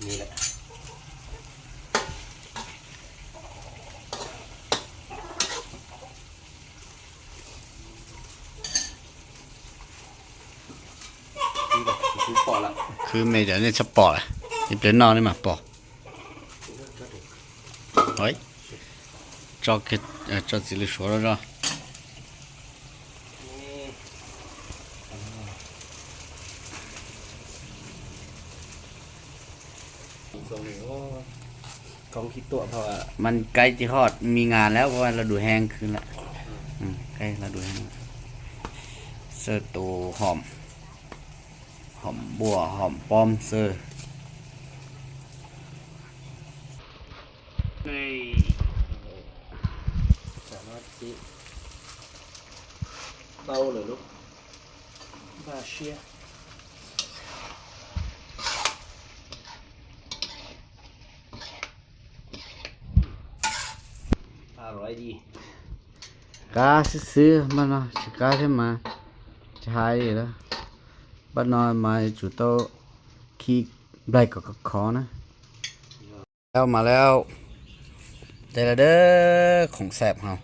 ນີ້ແຫຼະ ຄືແມ່ນຈະເນັ້ນສະປອດລະ Iplená ni ma po. Oi. Cho ke, cho tsi lu sho lo. Kong ki tua ເພາະວ່າມັນໃກ້ຈະຮອດມີງານແລ້ວ ເພາະວ່າລະດູແຫ້ງຂຶ້ນລະ. ອືມ ໃກ້ລະດູແຫ້ງລະ. ເສີໂຕຫອມ ຫອມບົ່ວ ຫອມປ້ອມເສີ. ສາມາດຊິເບົາເລີຍລູກ ບາເຊຍ. ອະລ່ອຍດີ. ກາຊື່ໆ ມັນເນາະ ຊິກາແທ້ມາ ຈະຫາຍອີກແລ້ວ. ບັດນອນມາຈູໂຕຂີ້ໄບກໍຂອນະ. ແລ້ວ ມາແລ້ວ ໄດ້ແລ້ວເດີ ຂອງແຊບເຮົາ.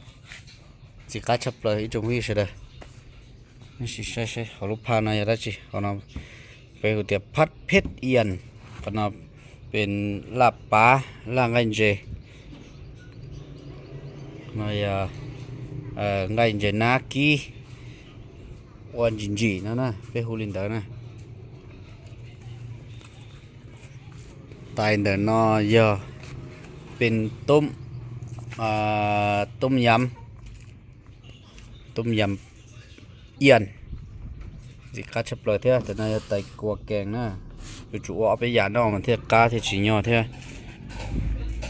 ຊິກາຊັບເລີ ອີຈົງວີຊະເດີ. ນີ້ຊິໃສ່ ໃສ່ ເຮົາລູກພານາຍາດາຈິ ເຮົານຳ ເປັນກ໋ວຍຕຽວຜັດເຜັດອຽນ ເປັນລາບປາ ລາໄງເຈ ນາຍາ ເອີ ໄງເຈນາກີ ອວນຈິນຈີນະນະ ເປຮູລິນເດີນະ. ຕາຍເດີນນອ ເປັນຕົ້ມ ອ່າ ຕົ້ມຍຳ ຕົ້ມຍຳອຽນ. ຊິກາຊັບເລີເທື່ອ ແຕ່ນາຍາໄຕກົວແກງນະ ຢູ່ຈູເອົາໄປຢານອກມັນເທື່ອ ກາເທື່ອຊິຍໍເທື່ອ.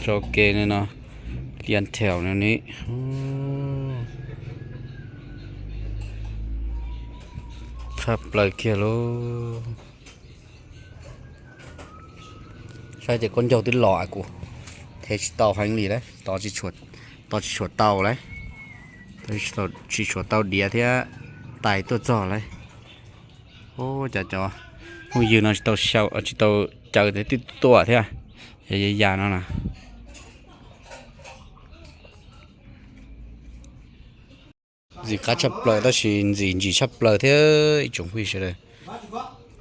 ໂຈເກນີ້ເນາະ ລຽນແຖວແນວນີ້. ໂອ້ ຄັບເລີເຄໂລ. ໃສ່ແຕ່ຄົນເຈົ້າຕິດຫຼໍ່ອາກູ ເທສເຕົາແຮງຫຼີເດ້ ຕອນຊິຊວດ ຕອນຊິຊວດເຕົາເລີຍ ຕອນຊິຊວດ ຊິຊວດເຕົາເດຍເທຍ ຕາຍຕົວຈ່ອເລີຍ. ໂອ້ ຈາຈໍ ຮູ້ຢືນເອົາຊິໂຕເຊົາ ເອົາຊິໂຕເຈີແຕ່ຕິດຕົວເທຍ ຢ່າ ຢ່າ ຢ່າເນາະນະ. ຊິກາຊັບເລີ ຕາຊິນຈີນຈີຊັບເລີເທຍ ອີຈົງວີຊະເດີ.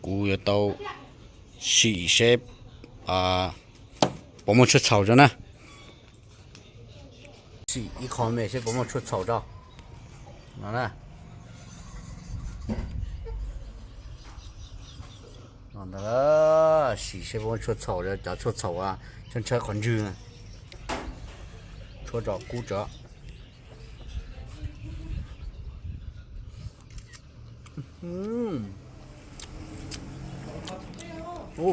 ກູຢາໂຕຊີເຊບ ອ່າ ປະໂມດຊົດເຊົາເຈົ້ານະ ຊີອີຄອມເມເຊບປະໂມດຊົດເຊົາເຈົ້າ ນະ ນະ ເດີ ຊີເຊບປະໂມດຊົດເຊົາເຈົ້າ ຈາຊົດເຊົາອາ ເຊີນເຊີນຄອນຍືນ ຊົດເຈົ້າ ກູເຈົ້າ. ອືມ ໂອ້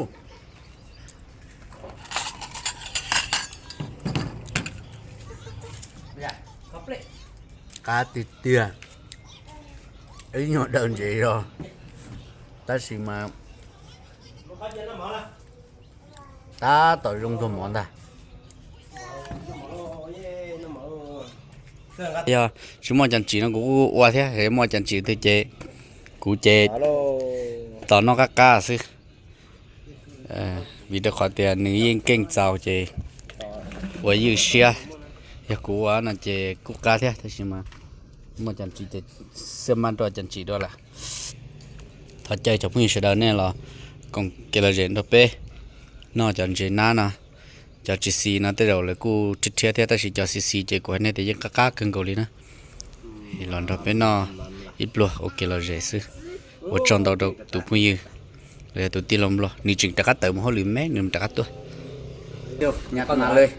ກາຕິດເຕີຍ ໄອ້ຍອດເດີນເຈຍອ ຕາຊິມາ ຕາຕໍ່ລົງຕົວໝອນຕາ ຍາ ຊິໝໍຈັນຈີນະ ກູອວດແທ້ ເຫັນໝໍຈັນຈີນເຕີເຈ ກູເຈ ຕໍ່ນອກກະກາຊື່ ເອີ ມີແຕ່ຂໍເຕືອນໜຶ່ງຍິ່ງເກັ່ງເຈົ້າເຈ ອວຍຢືເຊຍ ຍາ ກູວ່ານັ້ນເຈ ກູກາແທ້ ແຕ່ຊິມາ ໝໍຈັນຈີນເຈ ເຊື່ອໝັ້ນຕໍ່ຈັນຈີນດ້ວຍລະ ຖອດໃຈຈາກຜູ້ຍິງສະດາວແນ່ລະ ກອງເກລາເຈນໂດເປ ນອກຈາກເຈນານະ ຈາກຈີຊີນະ ແຕ່ດຽວເລີຍກູເທຍເທຍ ແຕ່ຊິຈາກຊີຊີເຈ ກູໃຫ້ແນ່ແຕ່ຍັງກະກາເກີງເກົາຫຼີນະ ອີລອນໂດເປນອ ອີບລັວ ໂອເກລາເຈຊື່ ໂອຈອນດອກດູຜູ້ຍິງ ເລີຍຕູຕີລອມບລັວ ນີ້ຈຶ່ງຕະກະເຕີມເຮົາລືມແມ່ນ ລືມຕະກະຕົວ ດຽວຍັດມາເລີຍ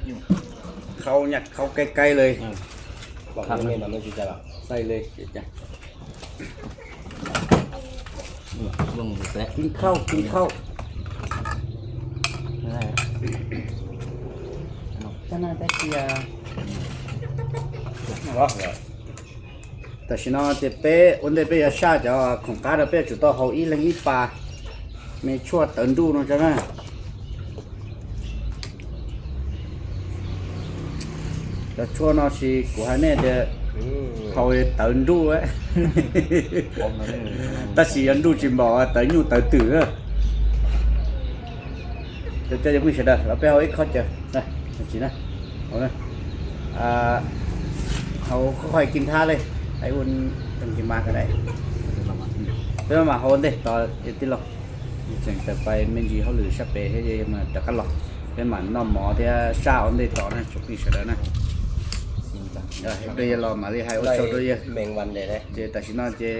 ເຂົ້າຍັດເຂົ້າໃກ້ໆເລີຍ ບອກແມ່ນນຳມັນຊິຈະ ໃສ່ເລີຍ ກິນເຂົ້າ ກິນເຂົ້າ ຕາໜ້າຕາເຊຍ ຕາຊິນອເຕເປ ໂອນເຕເປຍາຊາຈາ ຂອງກາເຕເປຈຸໂຕເຮົາອີແລງອີປາ ເມຊວດເຕີນດູເນາະ ຈານະ ຈາຊວນເຮົາຊິ ກູໃຫ້ແນ່ເດ ເຮົາເຕີນດູເວີຍ ຕາຊິອັນດູຈິມບອກວ່າເຕີນຢູເຕີນຕື້ເວີຍ ເຈົ້າ ເຈົ້າຢ່າເພິ່ງສະເດີ ລາວໄປເອົາເອັກເຂົ້າເຈີນະ ຈັ່ງຊີ້ນະ ເອົານະ ອ່າ ເຮົາຄ່ອຍໆກິນທາເລີຍ ໄອ້ອຸ່ນຈັ່ງຊິມາກໍໄດ້ ເປັນມາເຮົາເດ້ ຕໍ່ເອັດຕິລອ Cheng ta pai men ji hao lu sha pe he ye ma ta ka lo. Pe man no mo tia sha on de to na, chok ni sha da na. Ơ, pe ye lo ma li hai o cho do ye. ແມງວັນໄດ້ເດ້ Je ta si no je.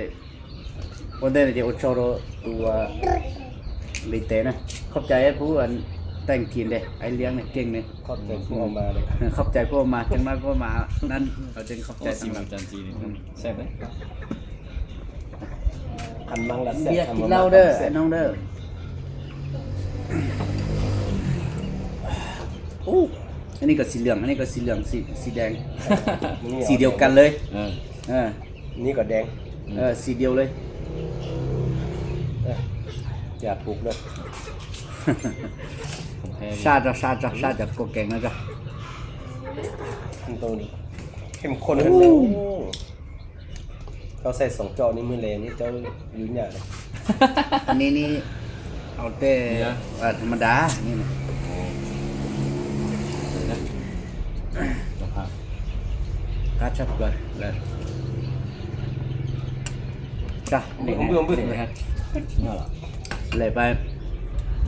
ໂອເດ je o cho do tu a. Li te na. ຂອບໃຈຜູ້ອັນແຕ່ງກິນເດ້ ໄອ້ລ້ຽງນີ້ເກັ່ງນີ້. ຂອບໃຈຜູ້ເອົາມາເດ້ ຂອບໃຈຜູ້ເອົາມາ ຈັ່ງນ້ອຍຜູ້ເອົາມານັ້ນ ເຂົາຈຶ່ງຂອບໃຈ. ໂອ້ ຊີມຈັນຈີນີ້ ແຊບເດ້. ອັນມັງລະແຊບ ເບຍກິນເຫຼົ້າເດີ ແຊບ ໄອ້ນ້ອງເດີ. ໂອ້ ອັນນີ້ກໍສີເຫຼືອງ ອັນນີ້ກໍສີເຫຼືອງ ສີ ສີແດງ ສີດຽວກັນເລີຍ. ເອີ ເອີ ນີ້ກໍແດງ ເອີ ສີດຽວເລີຍ. ເອີ ຢ່າປຸກເດີ ຊາດເຈົ້າ ຊາດເຈົ້າ ຊາດເຈົ້າ ກົກແກງນະເຈົ້າ. ໂຕນີ້ເຂັ້ມຂຸ້ນ ໂອ້ ເຈົ້າໃສ່ສອງຈອກນີ້ ມື້ແລງນີ້ເຈົ້າຢູ່ຍາກເດ້. ອັນນີ້ນີ້ເອົາແຕ່ ເອີ ທຳມະດານີ້ນະ. ກາຊັບກ່ອນແລ້ວ ກະ ເບິ່ງເບິ່ງເບິ່ງ ແລ້ວໄປ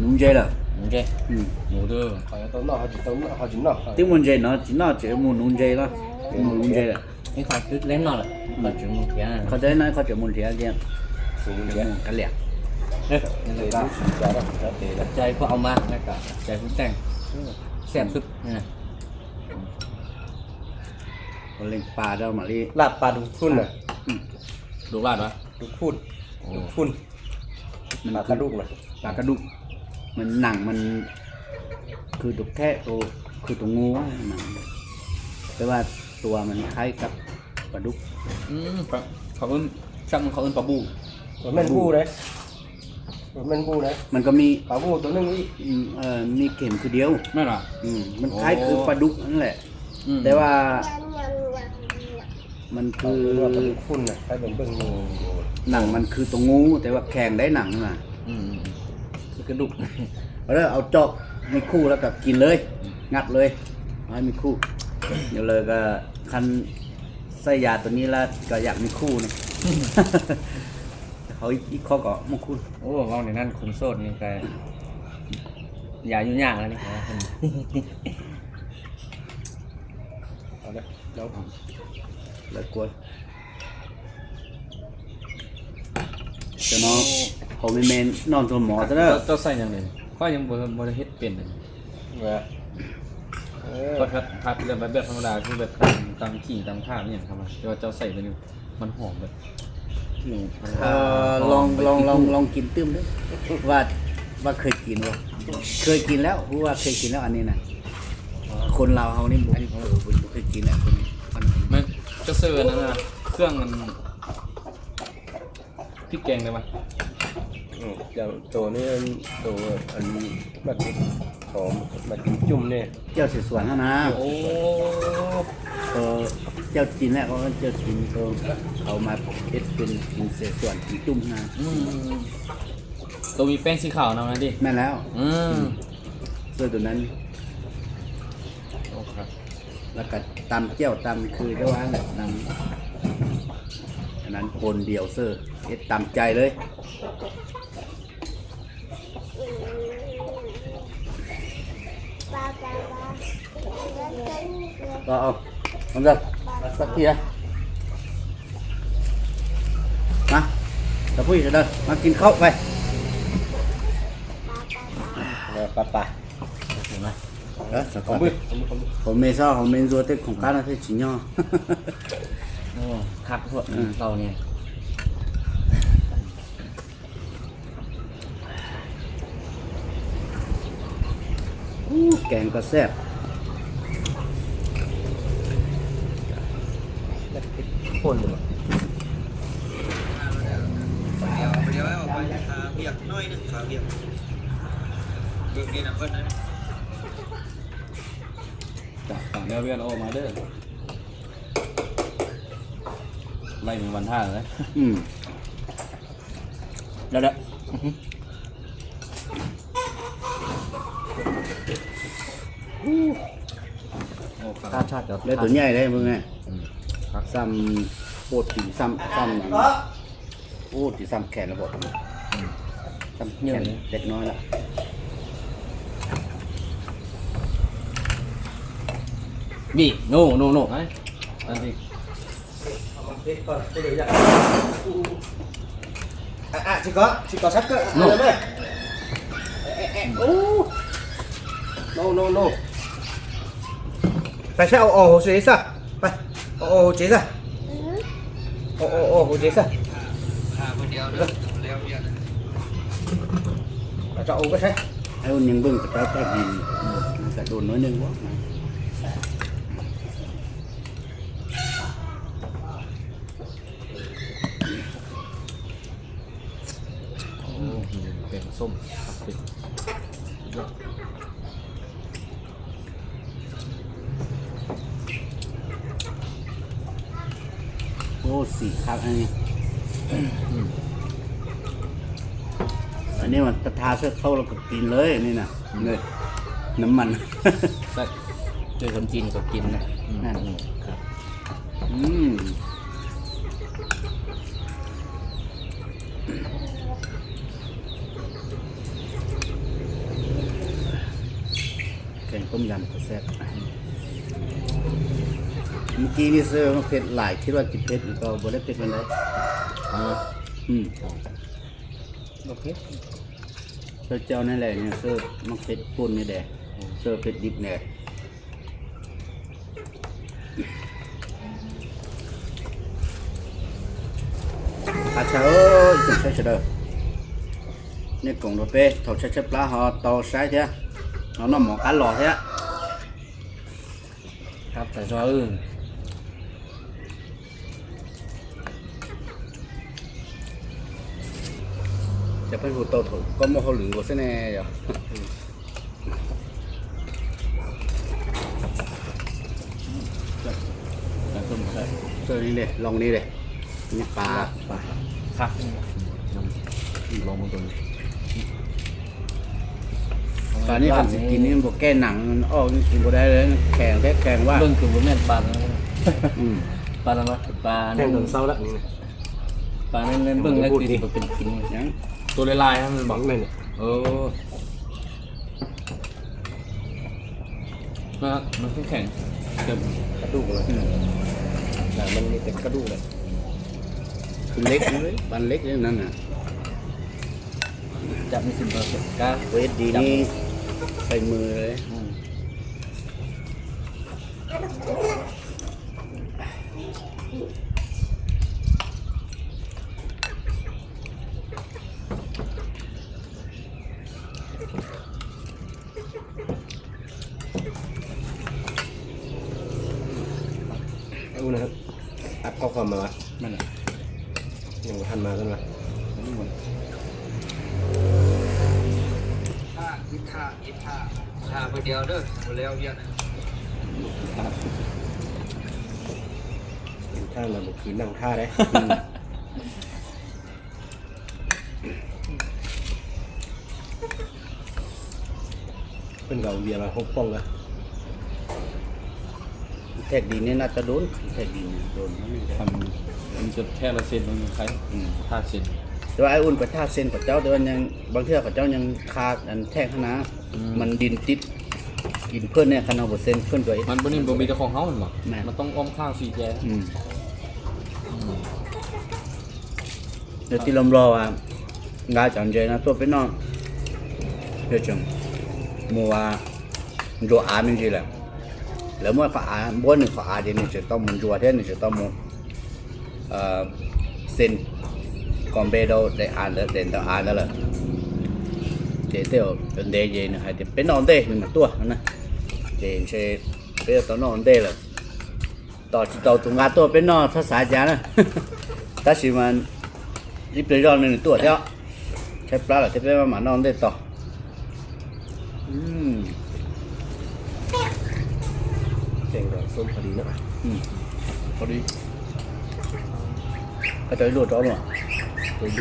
ນຸງເຈລະ ນຸງເຈ ອືມ ໜູເດີ. ເຮົາຈະຕ້ອງນອກ ເຮົາຈະຕ້ອງນອກ ເຮົາຈະນອກ ຕິມຸນເຈເນາະ ຈິນອກເຈໝູນຸງເຈລະ ໝູນຸງເຈລະ. ນີ້ເຂົາຈຸດເລັກນ້ອຍລະ ເຂົາຈະໝູເທຍ ເຂົາຈະເລັກນ້ອຍ ເຂົາຈະໝູເທຍ ຈະໝູກັນແຫຼະ. ເອີ ໃຈຜູ້ເອົາມາ ແລ້ວກະໃຈຜູ້ແຕ່ງ ແຊບສຸດນີ້ນະ. ເຂົາເລັງປາເຈົ້າມາລີ ລາບປາດຸກພຸ້ນນະ. ອືມ ດຸກລາດວະ ດຸກພຸ້ນ ໂອ້ ດຸກພຸ້ນ. ມັນ ປາກະດູກນະ ປາກະດູກ ມັນໜັງມັນຄືຕຸກແທະ ໂຕຄືຕົວງູ ໜັງ ແຕ່ວ່າຕົວມັນຄ້າຍກັບປາດຸກ. ອືມ ເຂົາເອີ້ນ ສັບເຂົາເອີ້ນປາບູ. ບໍ່ແມ່ນບູເດ້ ບໍ່ແມ່ນບູເດ້ ມັນກໍມີປາບູຕົວໜຶ່ງອີກ. ອືມ ເອີ ມີເຂັມຄືດຽວ ແມ່ນຫວາ? ອືມ ມັນຄ້າຍຄືປາດຸກນັ້ນແຫຼະ ອືມ ແຕ່ວ່າ ມັນຄື ເຂົາເອີ້ນວ່າປາດຸກຝຸ່ນນະ ໃຫ້ເບິ່ງ ເບິ່ງຢູ່ ໜັງມັນຄືຕົວງູ ແຕ່ວ່າແຂງໄດ໋ໜັງນະ. ອືມ ອືມ ຄືກະດູກ. ເອົາເດີ ເອົາຈອກມີຄູ່ແລ້ວກໍກິນເລີຍ ອືມ ງັດເລີຍ ເອົາໃຫ້ມີຄູ່. ດຽວເລີຍກໍຄັນໃສ່ຢາຕົວນີ້ແລ້ວກໍຢາກມີຄູ່ນະ. ເຂົາອີກ ອີກຂໍ້ກໍມີຄູ່. ໂອ້ ເວົ້າໃນນັ້ນ ຄົນໂສດນີ້ກໍຢາຢູ່ຍາກແລ້ວນີ້. ເອົາເດີ ເອົາ ແລ້ວກວນ ເຈົ້າເນາະ ເຂົາແມ່ນນອນສົມໝໍຊະເດີ. ເຈົ້າ ເຈົ້າໃສ່ຫຍັງນີ້? ຂ້ອຍຍັງບໍ່ ບໍ່ໄດ້ເຮັດເປັນເລີຍ. ເອີ ເອີ ຂ້ອຍຜັດ ຜັດແບບ ແບບທຳມະດາ ຄືແບບຕຳ ຕຳຂີງ ຕຳຂ່າ ອີ່ຫຍັງທຳມະດາ ແຕ່ວ່າເຈົ້າໃສ່ໄປນີ້ ມັນຫອມແບບ ອືມ ມັນ ເອີ ຫອມ ລອງ ລອງ ລອງ ລອງກິນຕື່ມເດີ ວ່າ ວ່າເຄີຍກິນບໍ່? ເຄີຍກິນແລ້ວ ຮູ້ວ່າເຄີຍກິນແລ້ວ ອັນນີ້ນະ. ຄົນລາວເຮົານີ້ບໍ່ ບໍ່ ບໍ່ເຄີຍກິນແຫຼະ ຄົນ ມັນ ມັນຈະເຊີອັນນັ້ນນະ ເຄື່ອງມັນ ພິກແກງໄດ້ປະ? ອືມ ຢ່າງໂຕນີ້ ໂຕອັນໝາກເຜັດຫອມ ໝາກເຜັດຈຸ້ມນີ້ ແຈ່ວເສສວນຫັ້ນນະ. ໂອ້ ເອີ ແຈ່ວຈີນແຫຼະ ເຂົາເອີ້ນແຈ່ວຈີນ ໂຕເອົາມາເຮັດເປັນກິນເສສວນ ກິນຈຸ້ມນະ. ອືມ ໂຕມີແປ້ງສີຂາວນຳນັ້ນຕິ? ແມ່ນແລ້ວ. ອືມ ເອີ ໂຕນັ້ນ. ໂອ້ ຄັກ ແລ້ວກໍຕຳແຈ່ວ ຕຳຄືເຈົ້າວ່າແຫຼະ ນຳ ອັນນັ້ນ ຄົນດຽວເຊີ ເຮັດຕາມໃຈເລີຍ. ກໍເອົາ ເອົາເດີ ສັກເທື່ອ ມາ ຕາຜູ້ເດີ ມາກິນເຂົ້າໄປ ເອີ ໄປໆ. ເອີ ສະກອດ ຂອງເມຊາ ຂອງເມນ ໂຊເຕັກ ຂອງການເຮັດຊິຍອ. ໂອ້ ຄັກໂພດ ເອີ ເຂົານີ້. ອູ້ ແກງກໍແຊບ ຄົນເດີ ດຽວ ດຽວໄປຫາວຽກໜ້ອຍໜຶ່ງ ຫາວຽກ ເບິ່ງນີ້ນຳເພິ່ນນະ. ຕາມແນວວຽນອອກມາເດີ ໄລ່ແມງວັນທ່າເລີຍ. ອືມ ແລ້ວ ແລ້ວ ໂອ້ ຂ້າຊາດ ແລ້ວຕົວໃຫຍ່ເດ້ເບິ່ງແນ່. ອືມ ຊ້ຳໂພດຕີນ ຊ້ຳ ຊ້ຳ ໂອ້ ຕີນຊ້ຳແຂນລະບໍ. ອືມ ແຂງເລັກນ້ອຍລະ. ນີ້ ໂນ ໂນ ໂນ ໄປ ອັນນີ້ ເຜັດກ່ອນ ບໍ່ໄດ້ຢາກ ອະ ອະ ຊິກໍ ຊິກໍຊັກເກີ ໂນ ເອົາເລີຍ ເອະ ເອະ ເອະ ໂອ້ ໂນ ໂນ ໂນ ໄປ ໃຊ້ເອົາອອກຫົວເສຍຊະ ໄປ ເອົາອອກຫົວເສຍຊະ ເອົາ ເອົາ ເອົາຫົວເສຍຊະ ເອົາ ເອົາໄປໃຊ້ ໃຫ້ມັນຍັງເບິ່ງກະເຈົ້າແຕກດີ ມັນກະໂດນໜ້ອຍໜຶ່ງບໍ່. ໂອ້ ແກງສົ້ມຜັກເປັດ ສຸດຍອດ. ໂອ້ ສີຄັກອັນນີ້ ອືມ ອັນນີ້ມັນຕະທາໃສ່ເຂົ້າແລ້ວກໍກິນເລີຍ ອັນນີ້ນະ ເລີຍ ນ້ຳມັນ ແຊບ ເຈີຄົນຈີນກໍກິນນະ ອືມ ນັ້ນ ອືມ ຄັບ. ອືມ ແກງຕົ້ມຍຳກໍແຊບ. ມື້ກີ້ນີ້ເຊີໝາກເຜັດຫຼາຍ ຄິດວ່າກິນເຜັດ ມັນກໍບໍ່ໄດ້ເຜັດປານໃດ. ອາ ອືມ ບໍ່ເຜັດ ເຊີແຈ່ວນັ້ນແຫຼະ ເຊີໝາກເຜັດປົ່ນນີ້ແຫຼະ ເຊີເຜັດດິບແດ່. ອາຊາເອີຍ ເຈົ້າໃຊ້ຊະເດີ ນີ້ກົງໂດເປ ເຂົາໃຊ້ ໃຊ້ປາ ເຮົາຕໍ່ໃຊ້ເທື່ອ ເຮົານ້ຳໝໍການຫຼໍເທື່ອ ຄັບ ແຕ່ຊອຍອື່ນ. ຈະໄປຫູເຕົາ ກໍມາເຮົາລືມບໍ່ຊະແນ່. ເຈົ້ານີ້ເດ້ ລອງນີ້ເດ້ ນີ້ປາ ປາຄັກ ລອງເບິ່ງຕົວນີ້. ປານີ້ຄັນຊິກິນນີ້ມັນບໍ່ແກ້ໜັງມັນອອກ ກິນບໍ່ໄດ້ເລີຍ ແຂງແທ້ແຂງວ່າ ເບິ່ງຄືບໍ່ແມ່ນປາ ອືມ ປານັ້ນ ປາແຂງຕອນເຊົ້າລະນີ້ນະ ປານັ້ນເບິ່ງແລ້ວຄືຊິບໍ່ເປັນກິນຫຍັງ ຕົວຫຼາຍໆຫັ້ນແມ່ນບໍ່ ແມ່ນ ເອີ ມັນ ມັນແຂງ ແບບກະດູກເລີຍ ອືມ ໜັງມັນມີແຕ່ກະດູກເລີຍ ຄືເຫຼັກເລີຍ ປານເຫຼັກເລີຍນັ້ນນະ. ຈັບນີ້ຊິບໍ່ເຈັບກາ ບໍ່ເຮັດດີນີ້ໃສ່ມືເລີຍ ອືມ. ເອົານະ ອັດຂໍ້ຄວາມມາວະ ແມ່ນລະ ຍັງບໍ່ທັນມາຊັ້ນວະ ບໍ່ຮູ້ ຖ້າ ຖ້າ ຖ້າ ຖ້າຜູ້ດຽວເດີ ບໍ່ແລ້ວວຽກ ຖ້າລະບໍ່ຄືນັ່ງຖ້າເດ້. ເພິ່ນກໍເອົາເບຍມາຫົກປ່ອງນະ ແທກດິນນີ້ໜ້າຈະໂດນ ແທກດິນໂດນ ມັນຈະແທກລາຍເຊັນ ມັນໄຄ ອືມ ຖ້າເຊັນ ແຕ່ວ່າອ້າຍອຸ່ນໄປຖ້າເຊັນເຂົາເຈົ້າ ແຕ່ວ່າຍັງ ບາງເທື່ອເຂົາເຈົ້າຍັງຄາອັນແທກຫັ້ນນະ ອືມ ມັນດິນຕິດ ດິນເພິ່ນແນ່ ຄັນເຮົາບໍ່ເຊັນເພິ່ນກໍ ມັນບໍ່ນີ້ບໍ່ມີແຕ່ຂອງເຮົາແມ່ນບໍ່ ແມ່ນ ມັນຕ້ອງອ້ອມຂ້າງສີ່ແຈ ອືມ ອືມ. ເດີ ທີ່ລຳລໍວ່າ ງາຈານເຈນະ ຕົວເປັນນ້ອງ ເຮັດຈັ່ງ ໝູ່ວ່າ ໂຈອາມີຊິແຫຼະ ແລ້ວເມື່ອເຂົາອາ ບໍ່ໜຶ່ງເຂົາອາເດນີ້ ຈະຕ້ອງໝູ່ໂຈແທ້ນີ້ ຈະຕ້ອງໝູ່ ເອີ ເຊັນ ກອມເບໂດ ໄດ້ອານແລ້ວ ເດນຕາອານແລ້ວ ເຈເຕວ ເປັນເດເຍນ ໃຫ້ເປັນນອນເດ ນີ້ມາຕົວນັ້ນນະ ເຈເຊ ເປຕອນນອນເດລະ ຕໍ່ ຕໍ່ຕຸງກາຕົວເປັນນອນພາສາຈານະ ຕາຊິມານ ອີເປຍອນໜຶ່ງຕົວແທ້ ໃຊ້ປາລະ ທີ່ເປັນມານອນໄດ້ຕໍ່ ອືມ ແກງດອງສົ້ມພໍດີເນາະ ອືມ ພໍດີ ເຂົາເຈົ້າໂລດເອົາເນາະ ໂລດ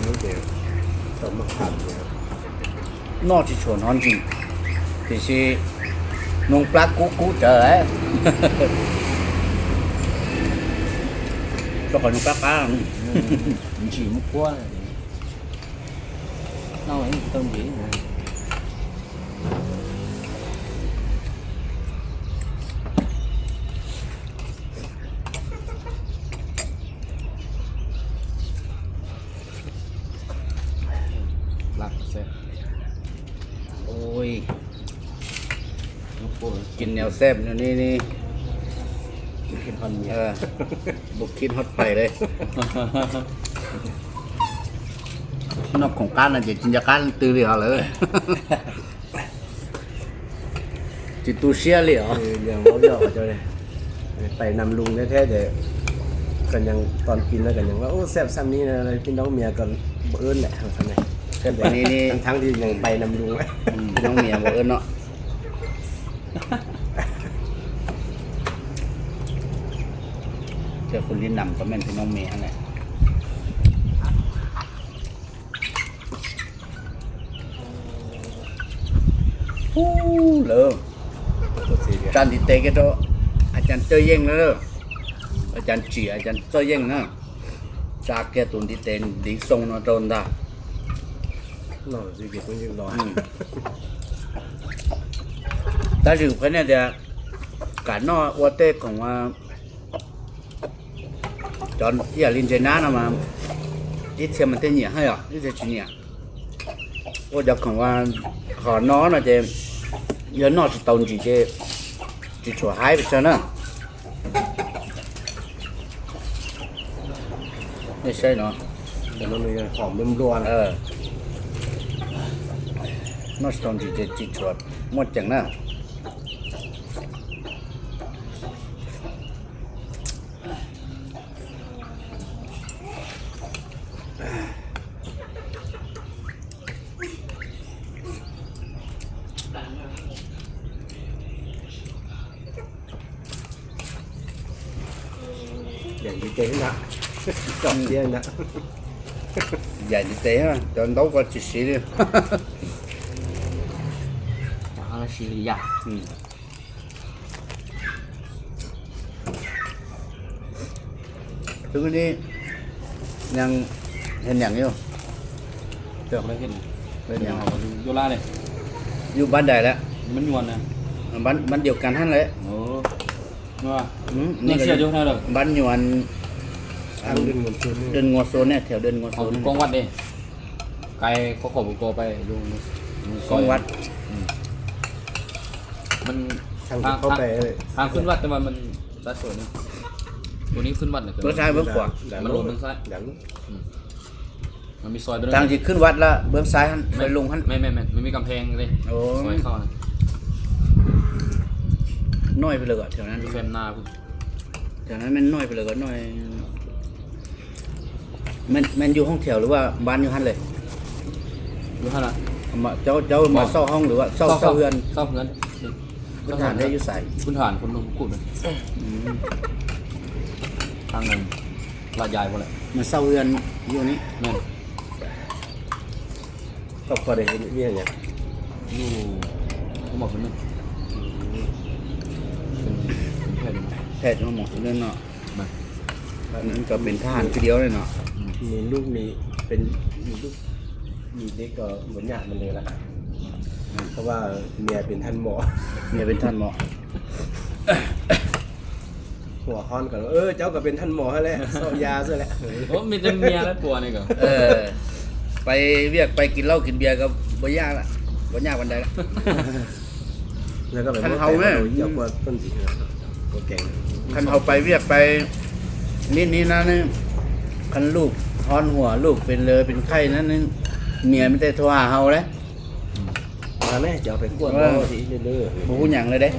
ໂລດເດ ຕ້ອງມາຂາມເດ ນອກທີ່ສວນຮ້ອນຈິງ ທີ່ຊິນຸ່ງປາກກຸກຸເຈີ ເຈົ້າຂອງນຸ່ງປາກກາ ອືມ ອືມ ມັນສີມັນຂົ້ວເນາະ ເອົາໃຫ້ຕົ້ນດີນະ. ລາບແຊບ ໂອ້ຍ ກິນແນວແຊບແນວນີ້ນີ້ ບໍ່ຄິດຮອດເມຍ ເອີ ບໍ່ຄິດຮອດໃຜເລີຍ. ນອກຂອງການນະ ຈະກິນຢາການຕື່ນເລີຍເລີຍ. ຈິຕູເຊຍເລີຍ ເອີ ຢ່າເວົ້າຢອກເຂົາເຈົ້າເດ້ ໄປນຳລຸງແທ້ໆ ແຕ່ກໍຍັງ ຕອນກິນແລ້ວກໍຍັງວ່າ ໂອ້ ແຊບສ່ຳນີ້ນະ ພີ່ນ້ອງເມຍກໍບໍ່ເອີ້ນແຫຼະ ວ່າຊັ້ນນະ. ແຊບກວ່ານີ້ນີ້ ທັງໆທີ່ຍັງໄປນຳລຸງ ອືມ ພີ່ນ້ອງເມຍບໍ່ເອີ້ນເນາະ. ເທື່ອຄົນທີ່ນຳກໍແມ່ນພີ່ນ້ອງເມຍຫັ້ນແຫຼະ. ຮູ້ເລີຍ ຈານທີ່ເຕະເກໂຕ ອາຈານເຈີເຢັງເລີຍ ອາຈານຈີ ອາຈານເຈີເຢັງນະ ຈາກເກໂຕນທີ່ເຕະດີສົ່ງເນາະ ໂຕນດາ ເນາະ ຊິເກັບເງິນຈັກໜ້ອຍ ອືມ ແຕ່ຖືກພາຍໃນເດືອນການເນາະ ອັວເຕະຂອງວ່າ ຈອນ ເອີຍ ລິນເຈນານະມາ ອີເຊຍມັນເຕເນຍໃຫ້ອະ ອີເຊຍຈີເນຍ ໂອ ຈາກຂອງວ່າ ຂໍນອນນະເຈ ເອີ ນອນສະຕອນຈີເຈ ຈີຊົ່ວຫາຍໄປຊະນະ ນີ້ໃຊ່ເນາະ ແຕ່ມັນມີຫອມລົມລວນ ເອີ ນອນສະຕອນຈີເຈ ຈີຊົ່ວໝົດຈັ່ງນະ. ໃຫຍ່ດີເຕັນນະ ຈອກເດຍນະ ໃຫຍ່ດີເຕັນນະ ຈອນເຮົາກໍຊິຊິເດຍ ຈາກເຮົາຊິເດຍ ອືມ. ຄືມື້ນີ້ຍັງເຮັດຫຍັງຢູ່? ເຈົ້າບໍ່ໄດ້ເຮັດຫຍັງ ເຮັດຫຍັງ? ຢູ່ລາວເດ້ ຢູ່ບ້ານໃດລະ? ມັນຍວນນະ ບ້ານ ບ້ານດຽວກັນຫັ້ນແຫຼະ ໂອ້ ວ່າ ອືມ ນີ້ກໍເຊື່ອຢູ່ຫັ້ນເດີ ບ້ານຍວນ ທາງເດີ່ນງົວໂຊນ ເດີ່ນງົວໂຊນເນຍ ແຖວເດີ່ນງົວໂຊນ ເອົາຢູ່ກ້ອງວັດເດ້ ໄກ ເຂົາ ເຂົາບໍ່ໄປຢູ່ ກ້ອງວັດ ອືມ ມັນທາງ ທາງ ທາງຂຶ້ນວັດ ແຕ່ວ່າມັນ ຊ້າຍສວຍນະ ຕົວນີ້ຂຶ້ນວັດນະ ເບິ່ງຊ້າຍເບິ່ງຂວາ ມັນລົງເບິ່ງຊ້າຍ ອືມ ມັນມີຊອຍຕົວນັ້ນ ທາງທີ່ຂຶ້ນວັດລະເບິ່ງຊ້າຍຫັ້ນ ແມ່ນ ຊອຍລົງຫັ້ນ ແມ່ນໆໆ ມັນມີກຳແພງເດ້ ໂອ້ ຊອຍເຂົ້ານະ ນ້ອຍໄປເລີຍແຖວນັ້ນ ຢູ່ແຄມນາພຸ້ນ ແຖວນັ້ນແມ່ນນ້ອຍໄປເລີຍ ກໍນ້ອຍ ແມ່ນ ແມ່ນຢູ່ຫ້ອງແຖວ ຫຼືວ່າບ້ານຢູ່ຫັ້ນເລີຍ? ຢູ່ຫັ້ນລະ ມາ ເຈົ້າ ເຈົ້າມາເຊົ່າຫ້ອງ ຫຼືວ່າເຊົ່າ ເຊົ່າ ເຊົ່າເຮືອນ? ເຊົ່າເຮືອນ ພື້ນຖານໄດ້ຢູ່ໃສ? ພື້ນຖານຄົນໜຸ່ມກຸດນະ ອືມ ທາງນັ້ນລາດຢາຍພຸ້ນແຫຼະ ມາເຊົ່າເຮືອນຢູ່ນີ້ ແມ່ນ. ຄອບຄົວໄດ້ເຮັດວຽກຫຍັງ? ຢູ່ໂຮງໝໍຄົນໜຶ່ງ ອືມ ເປັນ ເປັນແພດ ແພດໂຮງໝໍຄົນໜຶ່ງເນາະ ແມ່ນ ອັນນັ້ນກໍເປັນທະຫານຄືດຽວເລີຍເນາະ ອືມ ມີລູກ ມີ ເປັນ ມີລູກ ມີເດັກກໍບໍ່ຍາກນຳເລີຍລະ ອືມ ເພາະວ່າເມຍເປັນທ່ານໝໍ ເມຍເປັນທ່ານໝໍ. ຫົວຮ້ອນກໍ ເອີ ເຈົ້າກໍເປັນທ່ານໝໍຫັ້ນແຫຼະ ຊອກຢາຊັ້ນແຫຼະ ໂອ້ ມີແຕ່ເມຍແລະຜົວນີ້ກໍ ເອີ ໄປວຽກໄປກິນເຫຼົ້າກິນເບຍກໍບໍ່ຍາກລະ ບໍ່ຍາກປານໃດລະ ແລ້ວກໍໄປ ຄັນເຮົາແມ່ນ ຢາກວ່າເພິ່ນຊິ ບໍ່ເກັ່ງ ຄັນເຮົາໄປວຽກໄປນີ້ນີ້ນັ້ນນີ້ ຄັນລູກຮ້ອນຫົວ ລູກເປັນເລີເປັນໄຂ້ນັ້ນນີ້ ເມຍມີແຕ່ໂທຫາເຮົາແຫຼະ. ອືມ ມາແມ່ ຈະເອົາໄປກວດ ເອີ ບໍ່ ຊິເດີ ບໍ່ຮູ້ຫຍັງເລີຍເດ້ ອ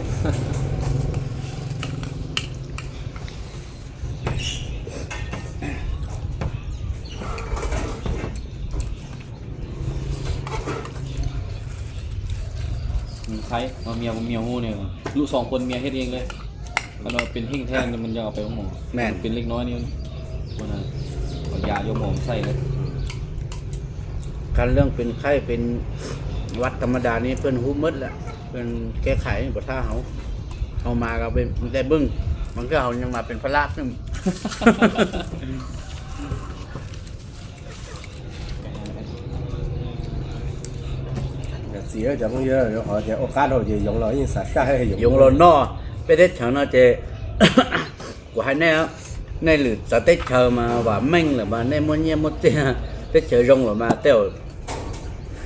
ືມ ໃຄ ເອົາເມຍ ເມຍຮູ້ນີ້ ລູກສອງຄົນ ເມຍເຮັດເອງເລີຍ. ຄັນວ່າເປັນເຮັງແທ້ ມັນຢາກເອົາໄປໂຮງໝໍ ແມ່ນ ເປັນເລັກນ້ອຍນີ້ ບໍ່ນະ ເອົາຢາຢູ່ໝໍໃສ່ເລີຍ ຄັນເລື່ອງເປັນໄຂ້ເປັນຫວັດທຳມະດານີ້ ເພິ່ນຮູ້ໝົດແຫຼະ ເພິ່ນແກ້ໄຂບໍ່ຖ້າເຮົາ ເຮົາມາກໍເປັນ ມີແຕ່ເບິ່ງ ບາງເທື່ອເຮົາຍັງມາເປັນພາລະຕື່ມ. စီးရဲကျောင်းကြီးရော ဟောကျဲ အိုကါတော့ရေယုံလို့ ရင်စာရှောက်ဟဲယုံ။ ယုံလို့နော် ပဲတ့ချောင်းနော်ကျဲ ကွာဟဲနဲ နဲလူစာတ့ချောင်းမှာ ဝါမင်းလီၤမှာ နဲမွန်ညဲမွန်ကျဲ တ့ချောင်းယုံလို့မှာ တဲ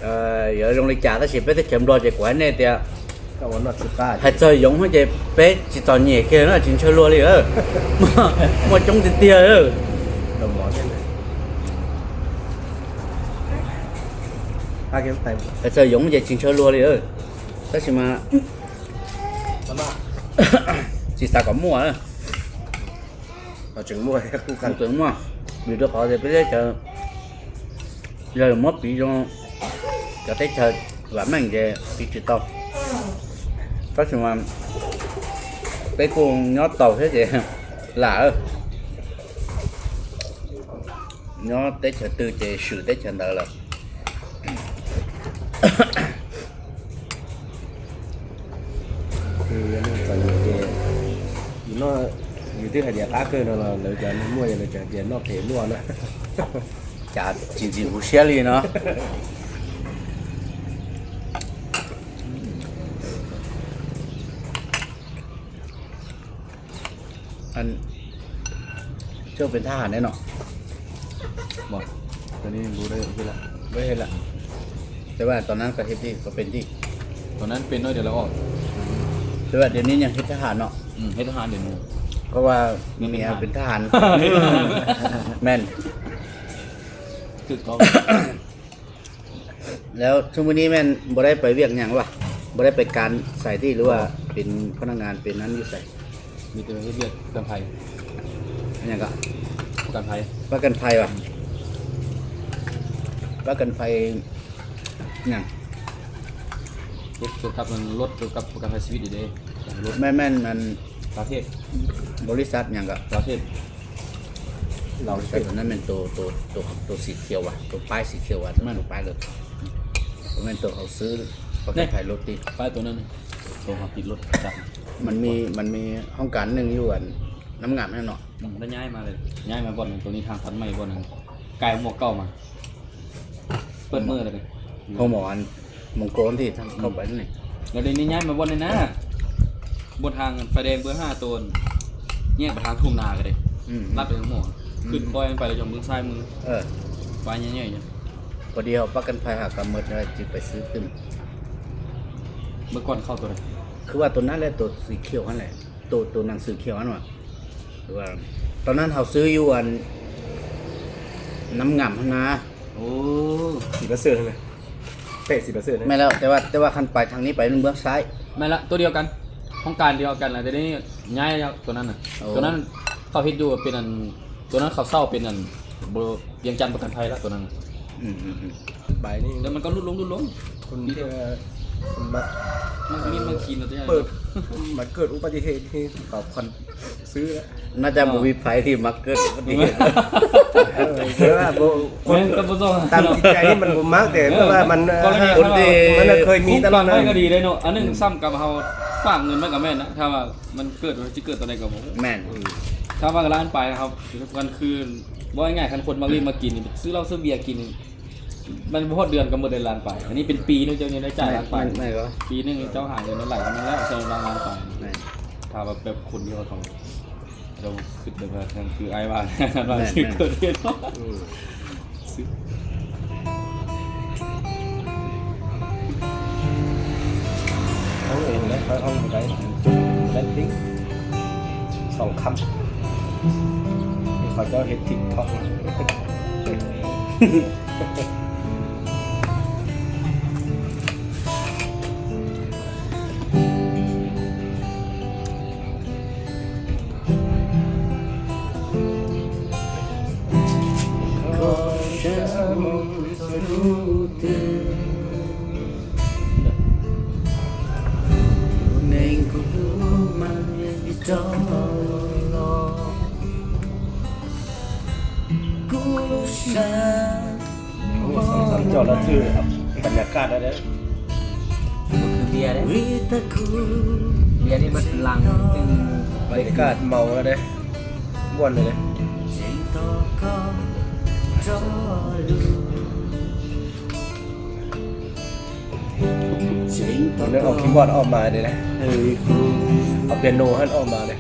အဲ ယုံလိကၢ် တၢ်စံး ပဲတ့ချောင်းဘျီကျဲ ကွာဟဲနဲတဲ ကဝါနော်စူကား ဟဲကျဲယုံဟဲကျဲ ပဲစံးတော်ညဲခဲနော် ကျင်းချောင်းလွတ်လီၤ အဲ မွန်ကျုံးတ့တ့ အဲ တော့မော်ကျဲ ဟဲကျဲယုံကျဲ ကျင်းချောင်းလွတ်လီၤ အဲ တၢ်စံးမး စံးစာကီးမွၢ် အဲ အကျိုးမွၢ် အကျိုးမွၢ် ဘျီဒီးခီကျဲ ပဲတ့ချောင်း ယမ့ၢ်ပံၤယုံ ကတ့ချောင်း ဝါမင်းကျဲ ပံၤစံးတော် တၢ်စံးမး ပဲကိးညီတီၤဟဲကျဲ လၢ အဲ ညီတ့ချောင်းတုၤကျဲ ရှုတ့ချောင်းဒၢလၢ ယူၤ ယူၤတုၤဟဲဒၣ်အါကၢၢ်နီၤလီၤ လၢကျဲမွၢ် လၢကျဲနီၢ်ဖဲးလွံၢ်နီၤ ကျဲ ကျင်းကျင်းဟူရှဲလီၤနီၤ อัน เจ้าเป็นทหารแน่เนาะ บอก ตอนนี้รู้ได้เห็นละ บ่เห็นละ แต่ว่าตอนนั้นก็เฮ็ดติ ก็เป็นติ ตอนนั้นเป็นน้อยเดียวแล้วออก แต่ว่าเดี๋ยวนี้ยังเฮ็ดทหารเนาะ อืม เฮ็ดทหารเดี๋ยวนี้ เพราะว่าเมียเป็นทหาร แม่น ถูกต้อง แล้วซุมื้อนี้แม่นบ่ได้ไปเวียกหยังวะ บ่ได้ไปการไสติ หรือว่าเป็นพนักงานเป็นนั้นอยู่ไส มีแต่เฮ็ดเวียกประกันภัย อันหยังก็ ประกันภัย ประกันภัยวะ ประกันภัยหยัง เฮ็ดเกี่ยวกับรถ เกี่ยวกับประกันภัยชีวิตนี่เด้ รถ แม่น แม่น อัน ประเทศ บริษัทหยังก็ ประเทศ บริษัทอันนั้นแม่นโต โต โต โตสีเขียววะ โตป้ายสีเขียววะ แม่น โตป้ายรถ แม่นโตเขาซื้อ เขาจะขายรถติ ป้ายตัวนั้น โตเขาติดรถจักร มันมี มันมีห้องการหนึ่งอยู่อันน้ำงามนั่นเนาะ อืม แล้วย้ายมาเลย ย้ายมาบ่อนหนึ่ง ตัวนี้ทางตัดใหม่บ่อนหนึ่ง ไกลหมวกเก่ามา เปิดมือเลย ห้องหมออัน มังกรที่ทางเข้าไปนั่นนี่ แล้วเดี๋ยวนี้ย้ายมาบ่อนนี่นะ บนทางไฟแดงเบอร์ห้า โตน แยกไปทางทุ่งนาก็ได้ อืม ลัดไปทางหมอ อืม ขึ้นคอยมันไปแล้วจอมเบื้องซ้ายมือ เออ ป้ายใหญ่ๆ อยู่ พอดีเอาประกันภัยหากำหมดแล้วจึงไปซื้อขึ้น เมื่อก่อนเข้าตัวไหน คือว่าตัวนั้นแหละ ตัวสีเขียวนั่นแหละ โต ໂຕໜັງສືຂຽວຫັ້ນຫວາ ຄືວ່າ ຕອນນັ້ນເຮົາຊື້ຢູ່ອັນ ນ້ຳງາມຫັ້ນນາ ໂອ້ ສີປະເສີດຫັ້ນນະ ເປະສີປະເສີດນະ ແມ່ນແລ້ວ ແຕ່ວ່າ ແຕ່ວ່າຄັນໄປທາງນີ້ໄປເບື້ອງຊ້າຍ ແມ່ນລະ ໂຕດຽວກັນ ຫ້ອງການດຽວກັນລະ ແຕ່ນີ້ຍ້າຍແລ້ວໂຕນັ້ນນະ ໂອ້ ໂຕນັ້ນເຂົາເຮັດຢູ່ເປັນອັນ ໂຕນັ້ນເຂົາເຊົ່າເປັນອັນ ວຽງຈັນປະກັນໄພລະໂຕນັ້ນນະ ອືມໆໆ ໄປນີ້ ແລ້ວມັນກໍຫຼຸດລົງ ຫຼຸດລົງ ຄົນທີ່ວ່າ ຄົນມັກ ມັກມີດມັກຄີນເນາະ ເປີດ ມັນເກີດອຸບັດຕິເຫດທີ່ເຂົາຄວນຊື້ແລ້ວ ໜ້າຈະບໍ່ມີໃຜທີ່ມັກເກີດອຸບັດຕິເຫດ ເອີ ແຕ່ວ່າບໍ່ ຄົນ ແມ່ນກໍບໍ່ຕ້ອງ ຕາມຈິດໃຈນີ້ມັນບໍ່ມັກ ແຕ່ ເອີ ແບບວ່າມັນ ກໍລະນີ ຄົນທີ່ ມັນເຄີຍມີຕະຫຼອດນະ ກໍດີເດ້ເນາະ ອັນໜຶ່ງ ອືມ ຊ້ຳກັບເຮົາຝາກເງິນໄວ້ກໍແມ່ນນະ ຖ້າວ່າມັນເກີດ ມັນຊິເກີດຕອນໃດກໍບໍ່ຮູ້ ແມ່ນ ອືມ ຖ້າວ່າລ້ານປາຍນະ ເຮົາ ຄັນຄື ເວົ້າງ່າຍໆ ຄັນຄົນມັກຫຼິ້ນມັກກິນ ຊື້ເຫຼົ້າຊື້ເບຍກິນ ມັນບໍ່ຮອດເດືອນກໍໝົດໄດ້ລ້ານປາຍ ອັນນີ້ເປັນປີໜຶ່ງເຈົ້າຍັງໄດ້ຈ່າຍລ້ານປາຍ ແມ່ນ ແມ່ນບໍ່ ປີໜຶ່ງເຈົ້າຫາເງິນໄດ້ຫຼາຍກວ່ານັ້ນແລ້ວ ເຈົ້າລ້ານປາຍ ແມ່ນ ຖ້າວ່າແບບຄົນທີ່ວ່າເຂົາ ເຈົ້າຄິດແບບວ່າ ຄືອ້າຍວ່າ ແມ່ນ ວ່າ ແມ່ນ ຊິເກີດເຫດ ອືມ ເຮົາເອງແຫຼະ ເຮົາເອົາບໍ່ໄດ້ ບໍ່ໄດ້ຕິ ສອງຄຳ ທີ່ເຂົາເຈົ້າເຮັດ TikTok ໂອ້ ສອງສາມຈອກແລ້ວ ຄືບັນຍາກາດແລ້ວເດີ ບໍ່ຄືເບຍເດ້ ເບຍນີ້ມັນຫຼັງ ບັນຍາກາດເມົາແລ້ວເດ້ ມ່ວນເລີຍເດ້. ເອົາຄີບອດອອກມາເດ້ນະ ເອີ ເອົາປຽໂນຫັ້ນອອກມາເດ້.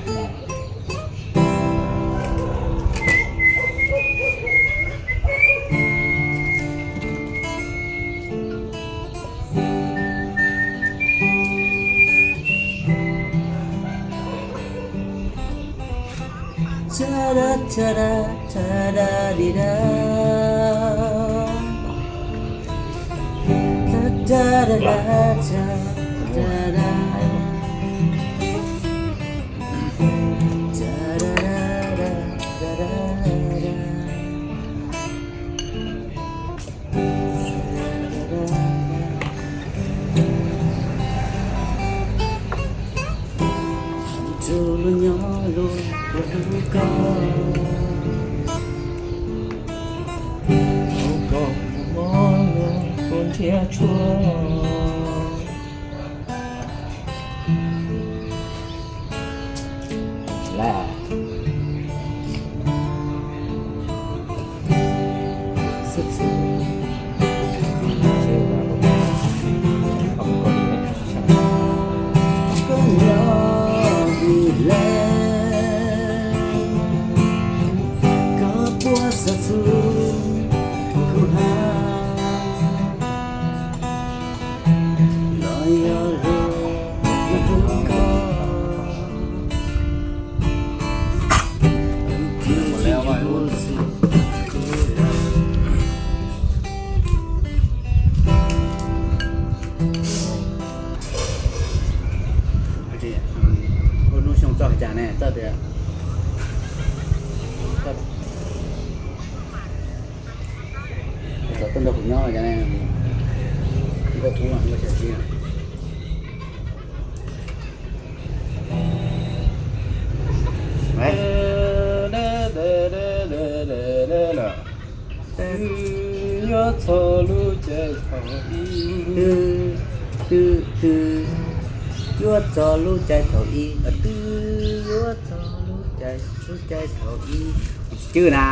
ຈື່ນະ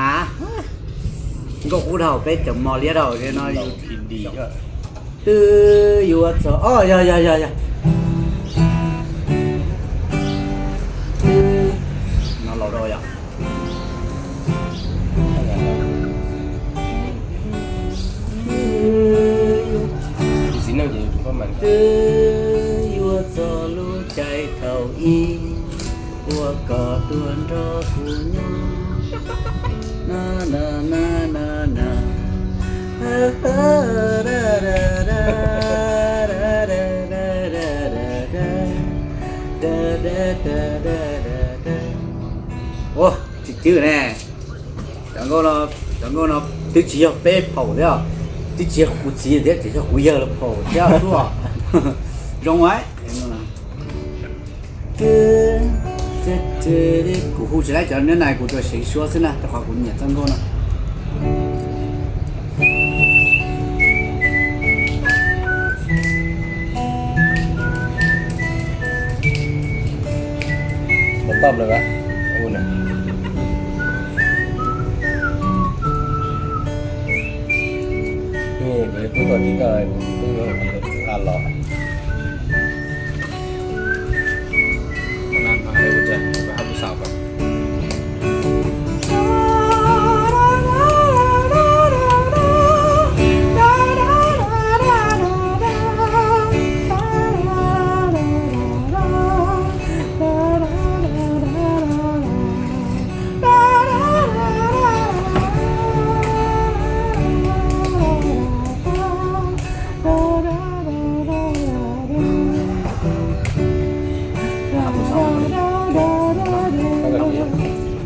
ກໍຄູເຖົ້າເປັນຈະມໍລຽດເອົາເດ້ເນາະ ຢູ່ ອິນດີກໍ ຕື້ ຢູ ຊ ອໍ ຢ່າ ຢ່າ ຢ່າ ຢ່າ ນອນເລົາດອຍອະ ຊິນຳຈະຢູ່ປະມານ ໂອ້ ຊິຈື່ແນ່ ຈັງໂກເນາະ ຈັງໂກເນາະ ຕຶກຊິເປັນເຜົາເດີ ຕຶກຊິກູຊິເດ ຊິກູເຢີລະເຜົາເດີ ຊົ່ວ ຈົ່ງໄວ້. ກູຮູ້ຈະໄດ້ຈາກເນື້ອໃນກູຕົວເສັງຊົ່ວຊິນະ ແຕ່ຂໍກູເໜຍຈັງໂກນະ ບໍ່ຕອບເລີຍວະ ອູນະ ນີ້ເປັນຜູ້ຕົວທີ່ເກີດ ຜູ້ ອ່ານຫຼອກ. ບໍ່ນານມາເລີຍ ບໍ່ຈັກ ໄປຫາຜູ້ສາວກ່ອນ.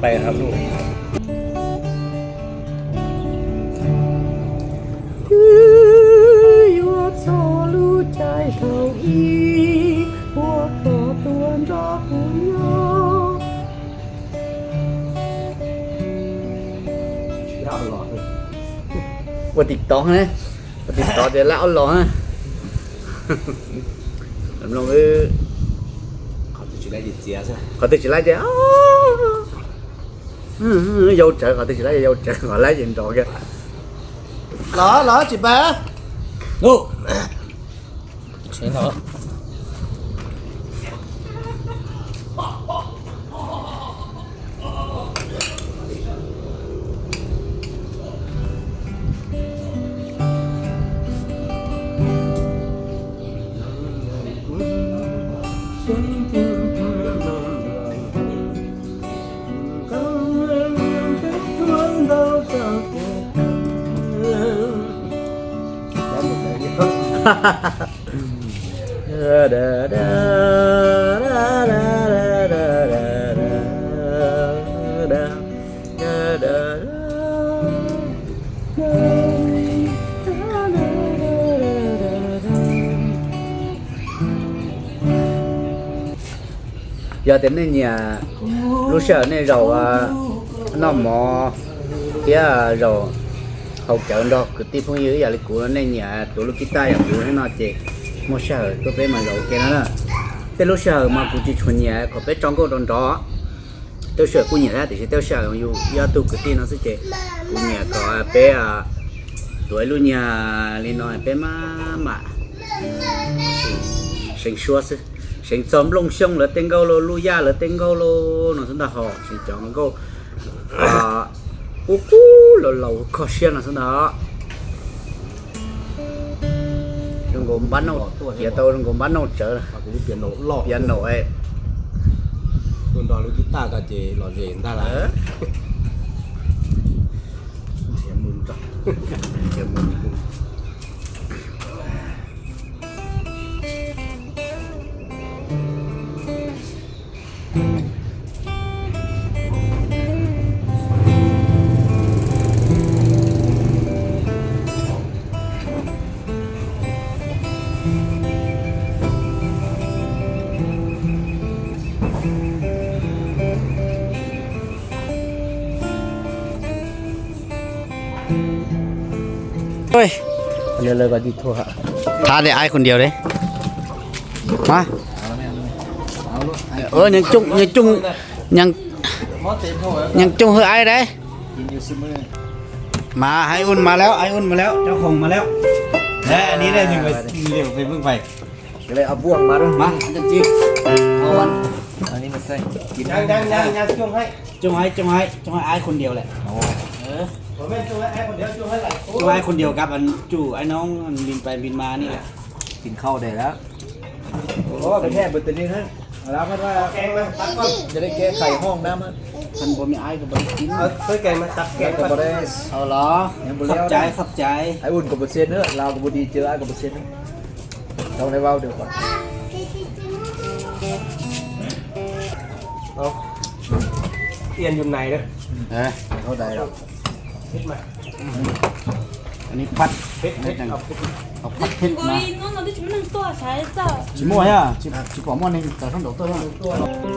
ໄປຫາລູກ ບໍ່ຕິກຕອກນະ ບໍ່ຕິກຕອກ ດຽວລາວເອົາຫຼອກນະ ລຳລົງເອີ ເຂົາຕິດຊິໄລ່ເຈຍຊະ ເຂົາຕິດຊິໄລ່ເຈຍ ເຍົາໃຈ ເຂົາຕິດຊິໄລ່ເຍົາໃຈ ເຂົາໄລ່ເຢັນດອກ ຫຼໍ ຫຼໍ ຈິບາ ໂອ້.谁呢？Giờ đến đây nhỉ, lúc sau này rồi, à, nó mò, phía rồi hậu chợ đó, cứ tiếp phóng dữ, giờ lấy cũ nó nên nhỉ, tụi lúc kita giờ cũ nó nói chị, mua sau, tôi phải mà rồi kia nó đó. Tới lúc sau mà cũ chỉ chuẩn nhỉ, có phải trong câu đồn đó. Tao sợ cũ nhỉ đó, thì tao sợ dù, do tụi cứ tin nó sẽ chị, cũ nhỉ có, à, bé, à, tuổi lúc nhỉ, lên nói bé má, má. Sing sua sư. Sing chom long xiong lơ teng gâu lô, lu ya lơ teng gâu lô, nó sân da hò, sing chom gâu. À, u cu lô lô kho xiên nó sân da. Rong gôm bắn nô, kia tao rong gôm bắn nô chớ. Mà cũng biết piano lọ. Piano ấy. Tuần đó lúc guitar cả chế lọ rể ta là. Ờ. Chia mừng cho. Chia mừng. Ôi. ເລີຍ ເລີຍກໍຕິດໂທຫາ ຖ້າໄດ້ອ້າຍຄົນດຽວເດ້ ມາ ເອີ ຍັງຈຸ້ງ ຍັງຈຸ້ງ ຍັງ ຍັງຈຸ້ງໃຫ້ອ້າຍໄດ້ ມາ ໄອອຸ່ນມາແລ້ວ ໄອອຸ່ນມາແລ້ວ ເຈົ້າຂອງມາແລ້ວ ແລະ ອັນນີ້ໄດ້ ໜຶ່ງ ໄປ ເບິ່ງໄປ ກໍເລີຍເອົາບ່ວງມາເດີ ມາ ອັນຈັນຈີ ເອົາອັນ ອັນນີ້ມາໃສ່ ກິນ ຍັງ ຍັງ ຍັງ ຍັງ ຈົ່ງໃຫ້ ຈົ່ງໃຫ້ ຈົ່ງໃຫ້ ຈົ່ງໃຫ້ອ້າຍຄົນດຽວແຫຼະ ໂອ້ ເອີ ບໍ່ແມ່ນຈົ່ງໃຫ້ອ້າຍຄົນດຽວ ຈົ່ງໃຫ້ຫຼາຍຄົນ ຈົ່ງໃຫ້ຄົນດຽວກັບອັນຈູ້ ໄອ້ນ້ອງ ອັນບິນໄປບິນມານີ້ແຫຼະ ກິນເຂົ້າໄດ້ແລ້ວ ໂອ້ ໄປແທ້ເບິດຕົວນີ້ນະ ລາວເພິ່ນວ່າ ແກງມາຕັກກ່ອນ ຈະໄດ້ແກ້ໄຂຫ້ອງນ້ຳ ຄັນບໍ່ມີອ້າຍກໍບໍ່ໄດ້ກິນ ເອົາ ເຄີຍແກງມາຕັກແກງ ກໍບໍ່ໄດ້ ເອົາຫຼໍ ຍັງບໍ່ແລ້ວ ຂອບໃຈ ຂອບໃຈ ໄອອຸ່ນກໍບໍ່ເຊັນເດີ ລາວກໍບໍ່ດີເຈີ ອ້າຍກໍບໍ່ເຊັນເດີ ຕ້ອງໄດ້ເວົ້າດຽວກ່ອນ ເອົາ ອຽນຢູ່ໃນເດີ ເອີ ເຂົ້າໃຈແລ້ວ ເຮັດມາ ອັນນີ້ຜັດເຜັດ ເຜັດ ເອົາຜັດເຜັດມາ 이거 이거는 대충 하나 또 사야죠. 지모야, 지, 지, 어머니, 자, 손 놓고, 손 놓고.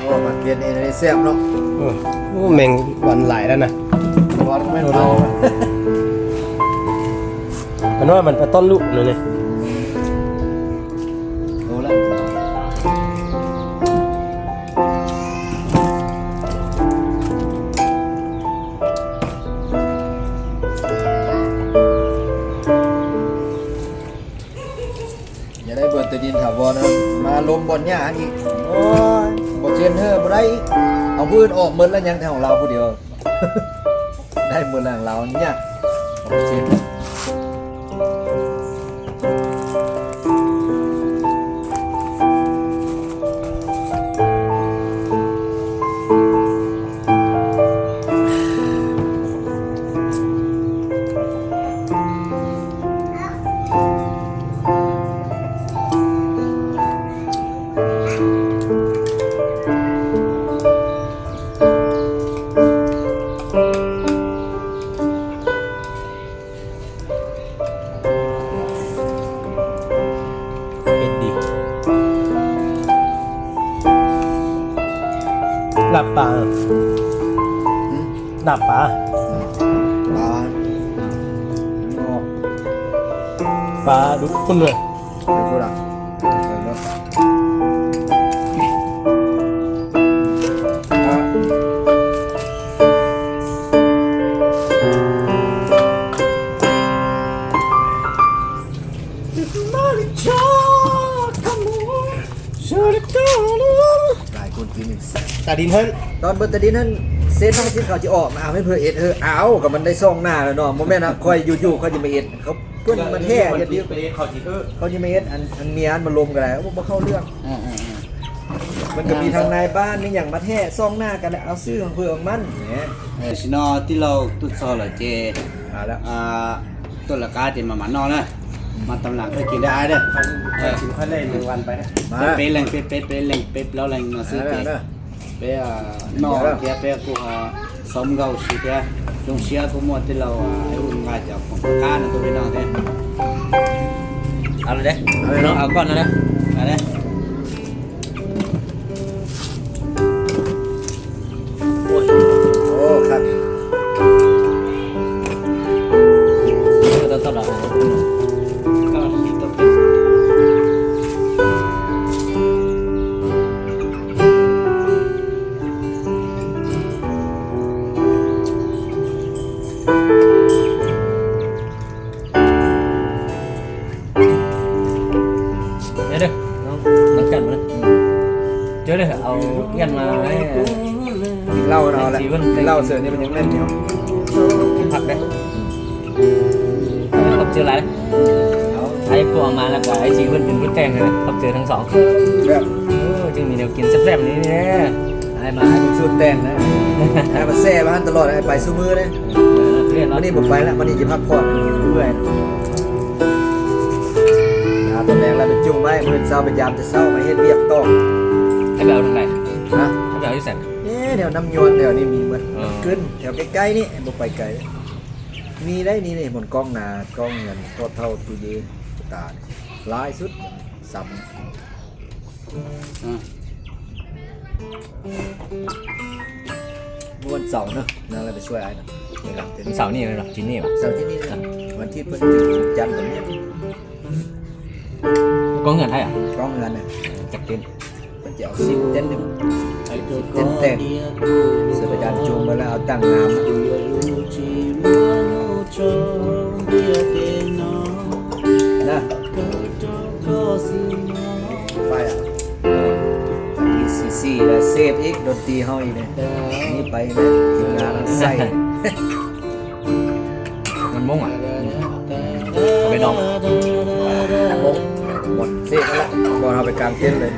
ໂອ້ ມາກິນນີ້ແຊບເນາະ ເອີ ໂອ້ ແມງວັນຫຼາຍແລ້ວນະ ວັນແມ່ນເອົາ ມັນວ່າມັນປາຕ້ອນລູກນັ້ນນີ້ ໂຕລະ ຢ່າໄດ້ເບີດແຕ່ດິນຖາວອນນະ ມາລົມບ່ອນຫຍ້າອີກ ໂອ້ຍ ບໍ່ເຊັນເຮີບໍ່ໄດ້ອີກ ເອົາຜູ້ອື່ນອອກໝົດແລ້ວ ຍັງແຕ່ຂອງລາວຜູ້ດຽວ ໄດ້ໝົດແລ້ວ ຂອງລາວຍາກ ບໍ່ເຊັນ. ລາບປາ ຫືມ? ລາບປາ ອືມ ປາ ປາດຸພຸ້ນເລີຍ ເປັນພຸ້ນລະ ເອີ ເນາະ ຫຼາຍຄົນກິນນີ້ ຕາດິນຫັ້ນ ຕອນເບິດຕາດິນຫັ້ນ ເຊນທອງສິດເຂົາຊິອອກມາເອົາໃຫ້ເພິ່ນເຮັດ ເອີ ເອົາ ກໍມັນໄດ້ຊ່ອງໜ້າແລ້ວເນາະ ບໍ່ແມ່ນວ່າຂ້ອຍຢູ່ໆ ຂ້ອຍຊິມາເຮັດ ເຂົາ ເພິ່ນມາແທ້ຢູ່ຕິ ເຂົາຊິເຮັດ ເຂົາຊິມາເຮັດ ອັນ ອັນເມຍອັນມາລົມກໍໄດ້ ໂອ້ ບໍ່ເຂົ້າເລື່ອງ ເອີໆໆ ມັນກໍມີທັງນາຍບ້ານ ມີຫຍັງມາແທ້ ຊ່ອງໜ້າກໍໄດ້ ເອົາຊື່ຂອງເພິ່ນຂອງມັນແຫຼະ ເອີ ຊິເນາະ ຕິລາວຕຸດຊໍລະເຈ ມາແລ້ວ ອ່າ ຕົ້ນລະກາເຈ ມາ ມາເນາະນະ ມາຕຳຫຼັງຄ່ອຍກິນເດີອ້າຍເດີ ເອີ ກິນຄ່ອຍເລີຍ ແມງວັນໄປນະ ມາ ເປັດແຫຼງ ເປັດ ເປັດ ເປັດແຫຼງ ເປັດລາວແຫຼງເນາະ ຊື້ເຈ ເອີ ເປັດ ອ່າ ນ້ອງເຈ ເປັດ ກູ ອ່າ ຊອມເກົ່າຊິເຈ ຈົ່ງເຊຍກູໝົດ ທີ່ລາວ ອ່າ ໄອ້ອຸ່ນວ່າຈະເອົາຂອງການນະ ໂຕພີ່ນ້ອງເດ້ ເອົາເລີຍເດ້ ເອົາເລີຍເນາະ ເອົາກ່ອນນະ ເອົາເດ້. ໂອ້ຍ ໂອ້ ຄັກ ເອີ ຕ້ອງ ຕ້ອງເອົາ ເດີ ນ້ອງ ນ້ອງຈັນມາເດີ ເຈີເດີ ເອົາອຽນມາໃຫ້ ກິນເຫຼົ້າເນາະແຫຼະ ກິນເຫຼົ້າເສີນີ້ມັນຍັງແໜ້ນໜຽວ ພັກເດ້ ຂອບໃຈຫຼາຍ ເອົາ ໃຫ້ພວກເອົາມາແລ້ວກໍໃຫ້ຊີເພິ່ນເປັນຜູ້ແຕ່ງເດີ ຂອບໃຈທັງສອງ ແບບ ເອີ ຈຶ່ງມີແນວກິນແຊບໆນີ້ແຫຼະ ໃຫ້ມາໃຫ້ເປັນສູດແຕ່ງນະ ໃຫ້ມາແຊ່ບ້ານຕະຫຼອດ ໃຫ້ໄປຊຸມື້ເດ້ ເອີ ມື້ນີ້ບໍ່ໄປລະ ມື້ນີ້ຊິພັກຜ່ອນ ເມື່ອຍ ອ່າ ຕອນແລງລະໄປຈຸງໄວ້ ມື້ເຊົ້າໄປຢາມແຕ່ເຊົ້າ ໄປເຮັດວຽກຕໍ່ ໃຫ້ໄປເອົາທາງໃດ? ຮະ? ໃຫ້ໄປເອົາຢູ່ໃສ? ເອີ ແຖວນ້ຳຍວນແຖວນີ້ມີໝົດ ເອີ ຂຶ້ນແຖວໃກ້ໆນີ້ ບໍ່ໄປໄກ ມີໄດ໋ ນີ້ ນີ້ ໝົນກ້ອງນາ ກ້ອງເງິນ ພໍ່ເຖົ້າ ຕູ້ເຢັນ ຕາ ຫຼາຍສຸດ ສາມ ອ່າ ມື້ວັນເສົາເນາະ ນາງລະໄປຊ່ວຍອ້າຍນະ ໄປກາງເຕັນ ວັນເສົານີ້ແມ່ນບໍ່? ທິດນີ້ບໍ່? ເສົາທິດນີ້ ອ່າ ວັນທິດເພິ່ນຢູ່ຈັນກໍມີ ກ້ອງເຮືອນໃຜອະ? ກ້ອງເຮືອນນະ ຈັກເຕັນ ເພິ່ນຈະເອົາສິບເຕັນນີ້ ສິບເຕັນແຕ່ງ ເສືອພະຈັນຈູງມາແລ້ວເອົາຕັ້ງງາມນະ ໄຟອະ ມີຊີຊີ ແລະເຊບອີກ ດົນຕີເຮົາອີກນີ້ ນີ້ໄປແລ້ວ ທີມງານເຮົາໃສ່ ມັນມົ້ງອະ ເອົາໄປດອງ ມົ້ງ ໝົດເຊບແລ້ວ ກ່ອນເຮົາໄປກາງເຕັນເລີຍ.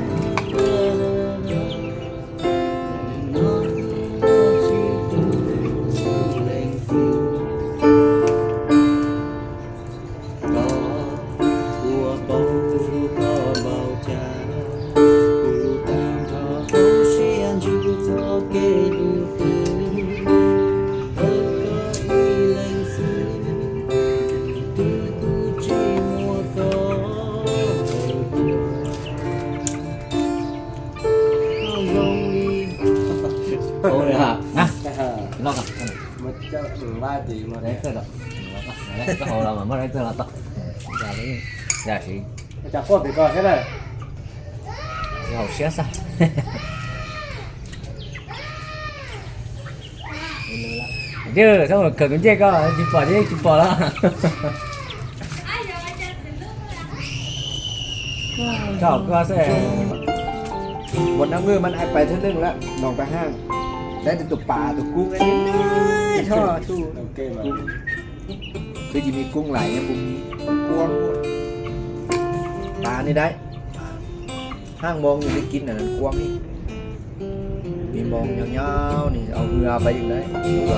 ໂອ້ຍ ນະ ລອງກັນ ມັນຈະ ເອີ ວ່າດີໝົດ ໄດ້ເກີດດອກ ເອົາລະ ມັນບໍ່ໄດ້ເກີດດອກ ຢ່າຊິ ຈາກຄົນໄປກ່ອນແຄ່ນັ້ນ ເຮົາເສຍຊະ ເດີ ຖ້າເກີດກັນເຈກໍຈິປອດເຈ ຈິປອດລະ ເຈົ້າກໍແຊ ໝົດນ້ຳມືມັນ ໄອ້ໄປເທື່ອໜຶ່ງລະ ໜອງຕາຫ້າງ ໄດ້ແຕ່ໂຕປາໂຕກຸ້ງ ອັນນີ້ທໍ່ ໂອເຄມາ ຄືຊິມີກຸ້ງຫຼາຍຍັງບໍ່ມີ ກວ້າງໂພດ ປານີ້ໄດ້ ຫ້າງມອງນີ້ໄດ້ກິນ ອັນນັ້ນກວ້າງອີກ ມີມອງຍາວໆນີ້ ເອົາເຮືອໄປອີກໄດ້ ໄວ